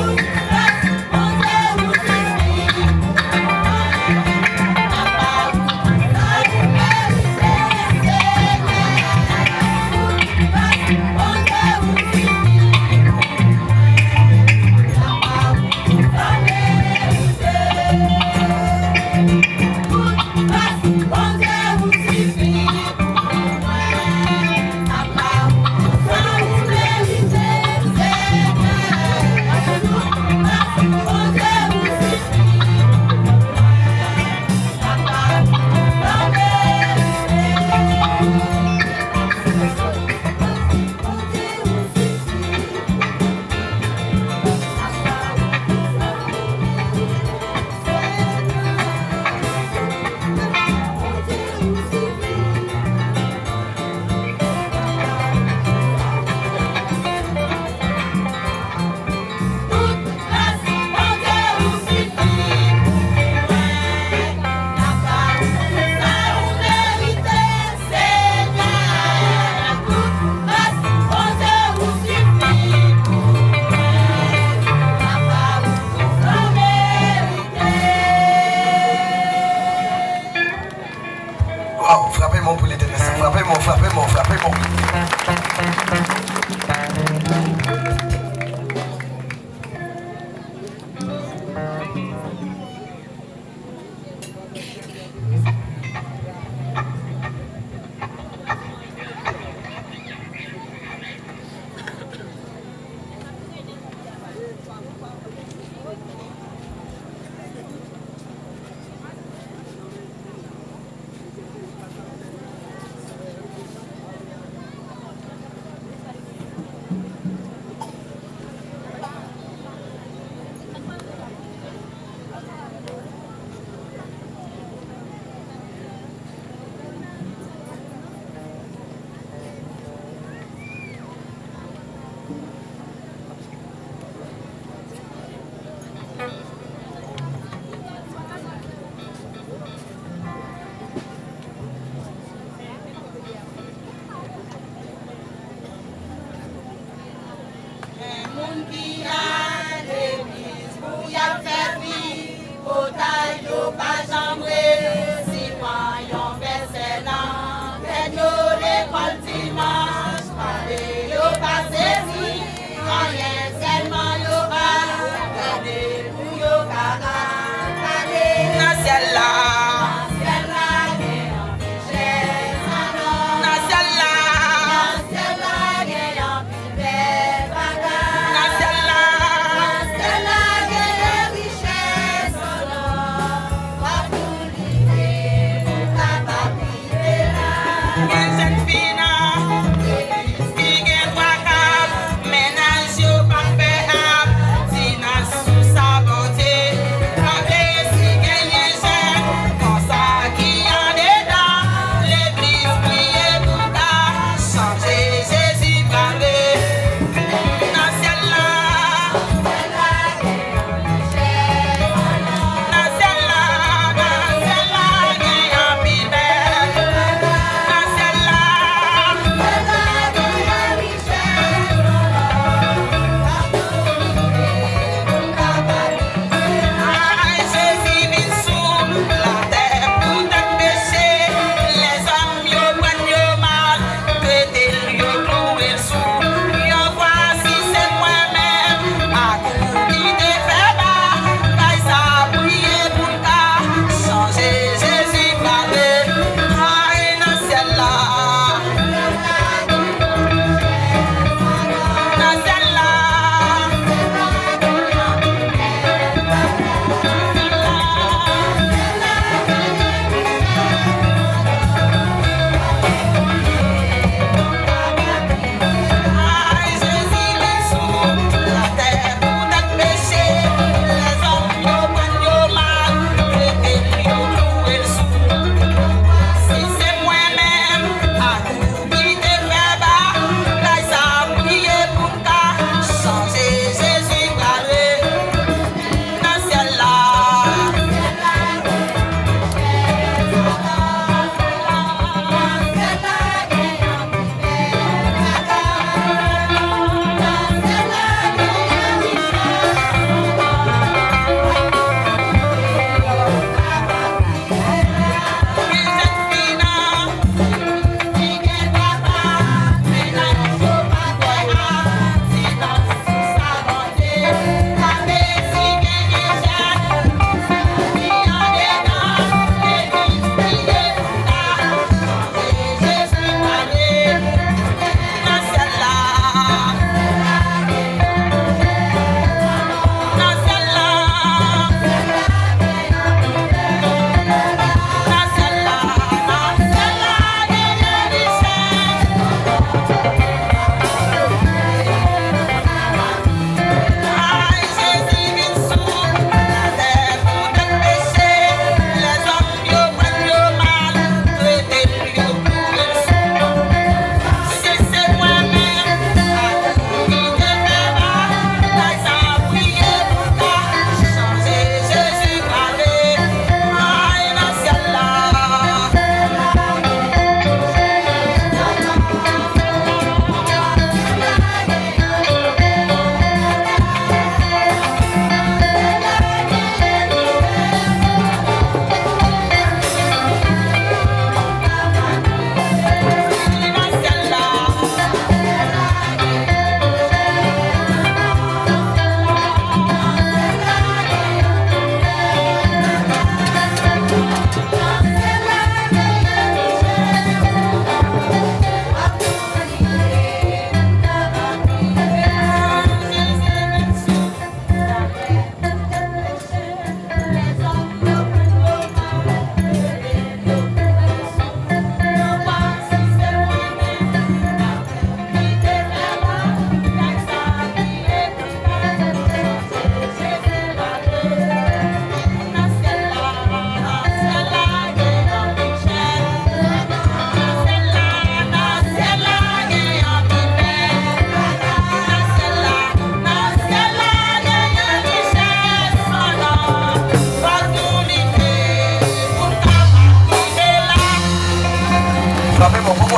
Tout gras Bondye ou sifi pou mwen. N ap ba ou tout sa ou merite, Senyè. Tout gras Bondye ou sifi pou mwen. N ap ba ou tout sa ou merite. Tout gras Bondye ou sifi pou mwen. N ap ba ou tout sa ou merite, Senyè. Tout gras Bondye ou sifi pou mwen. N ap ba ou tout sa ou merite. Bondye ou sifi. Tout gras Bondye ou sifi pou mwen. N ap ba ou tout sa ou merite, Senyè. Tout gras Bondye ou sifi pou mwen. N ap ba ou tout sa ou merite. Waw, frape men w pou Letènèl sa. Frape men w, frape men w, frape men w.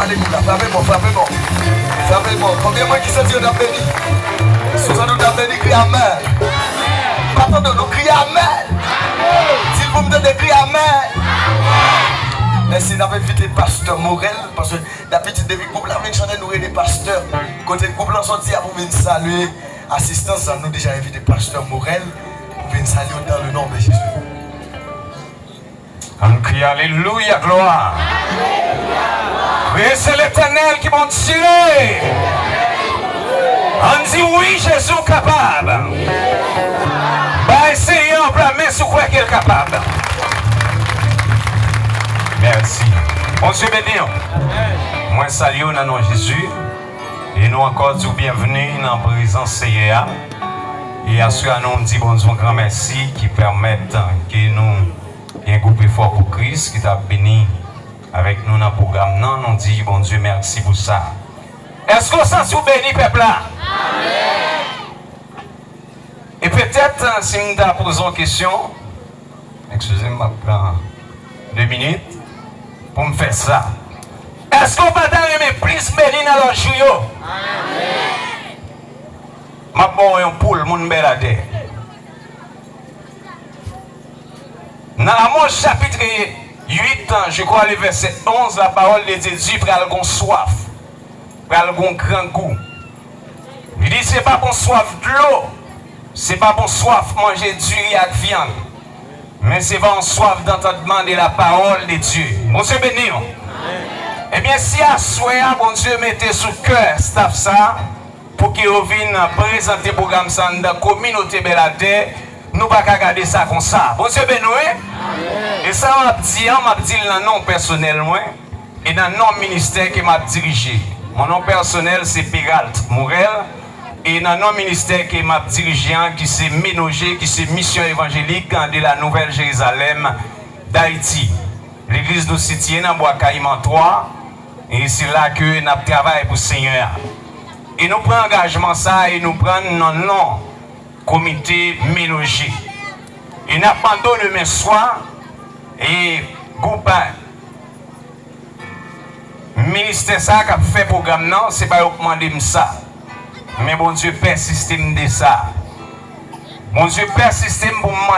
Frape bon, frape bon. Frape bon. Konbyen mwen ki santi yo t ap beni? Si w santi w t ap beni, kriye amèn. M pa tande nou kriye amèn. Si l pou m tande kriye amèn. Mèsi, n ap envite pastè Morel, paske dabitid depi gwoup la vin chante nou rele pastè. Kote gwoup lan soti a pou vin salye asistans lan, nou deja envite pastè Morel pou vin salye w dans le nom de Jésus. Ann kriye alelouya, glwa. Wi, se Letènèl ki Bondye. Ann di wi, Jezi w kapab. Bay Seyè an pla men si w kwè ke l kapab. Mèsi. Bondye beni w. Mwen salye w nan non Jezi. E nou ankò di w byenvni nan prezans Seyè a. E aswè a nou di Bondye yon gran mèsi ki pèmèt ke nou gen gwoup Efò pou Kris ki t ap beni avèk nou nan pwogram nan. Nou di Bondye mèsi pou sa. Èske w santi w beni, pèp la? E petèt, si m ta poze yon kesyon, eskize m, m ap pran de minit pou m fè sa. Èske w pa ta renmen plis beni nan lòt jou yo? M ap ba w yon poul, moun bèl atè. Nan Amos chapit uit, je crois, le verset onze, la parole de Dieu di pral gon swaf, pral gon grangou. Li di se pa bon swaf dlo, se pa bon swaf manje diri ak vyann, men se pa yon swaf d'entendement de la parole de Dieu. Bondye beni w. Ebyen, si aswè a Bondye mete sou kè staff sa, pou ke yo vin prezante pwogram sa anndan kominote Bèladè, nou pa ka gade sa konsa. Bondye beni w, wi. E sa m ap di an, m ap di l nan non pèsonèl mwen, e nan non ministè ke m ap dirije. Mon nom personnel se Peralt Morel, e nan non ministè ke m ap dirije an, ki se Menoje, ki se Misyon Evanjelik de la Nouvelle Jérusalem d'Haïti. Legliz nou sitiye nan Bwa Kayiman twa, e se la ke n ap travay pou Senyè a. E nou pran angajman sa a, e nou pran l nan non komite Menoje. E n ap mande w demen swa, e gwoup a, ministè sa a k ap fè pwogram nan, se pa yo k mande m sa. Men Bondye pèsiste m de sa. Bondye pèsiste m pou m mande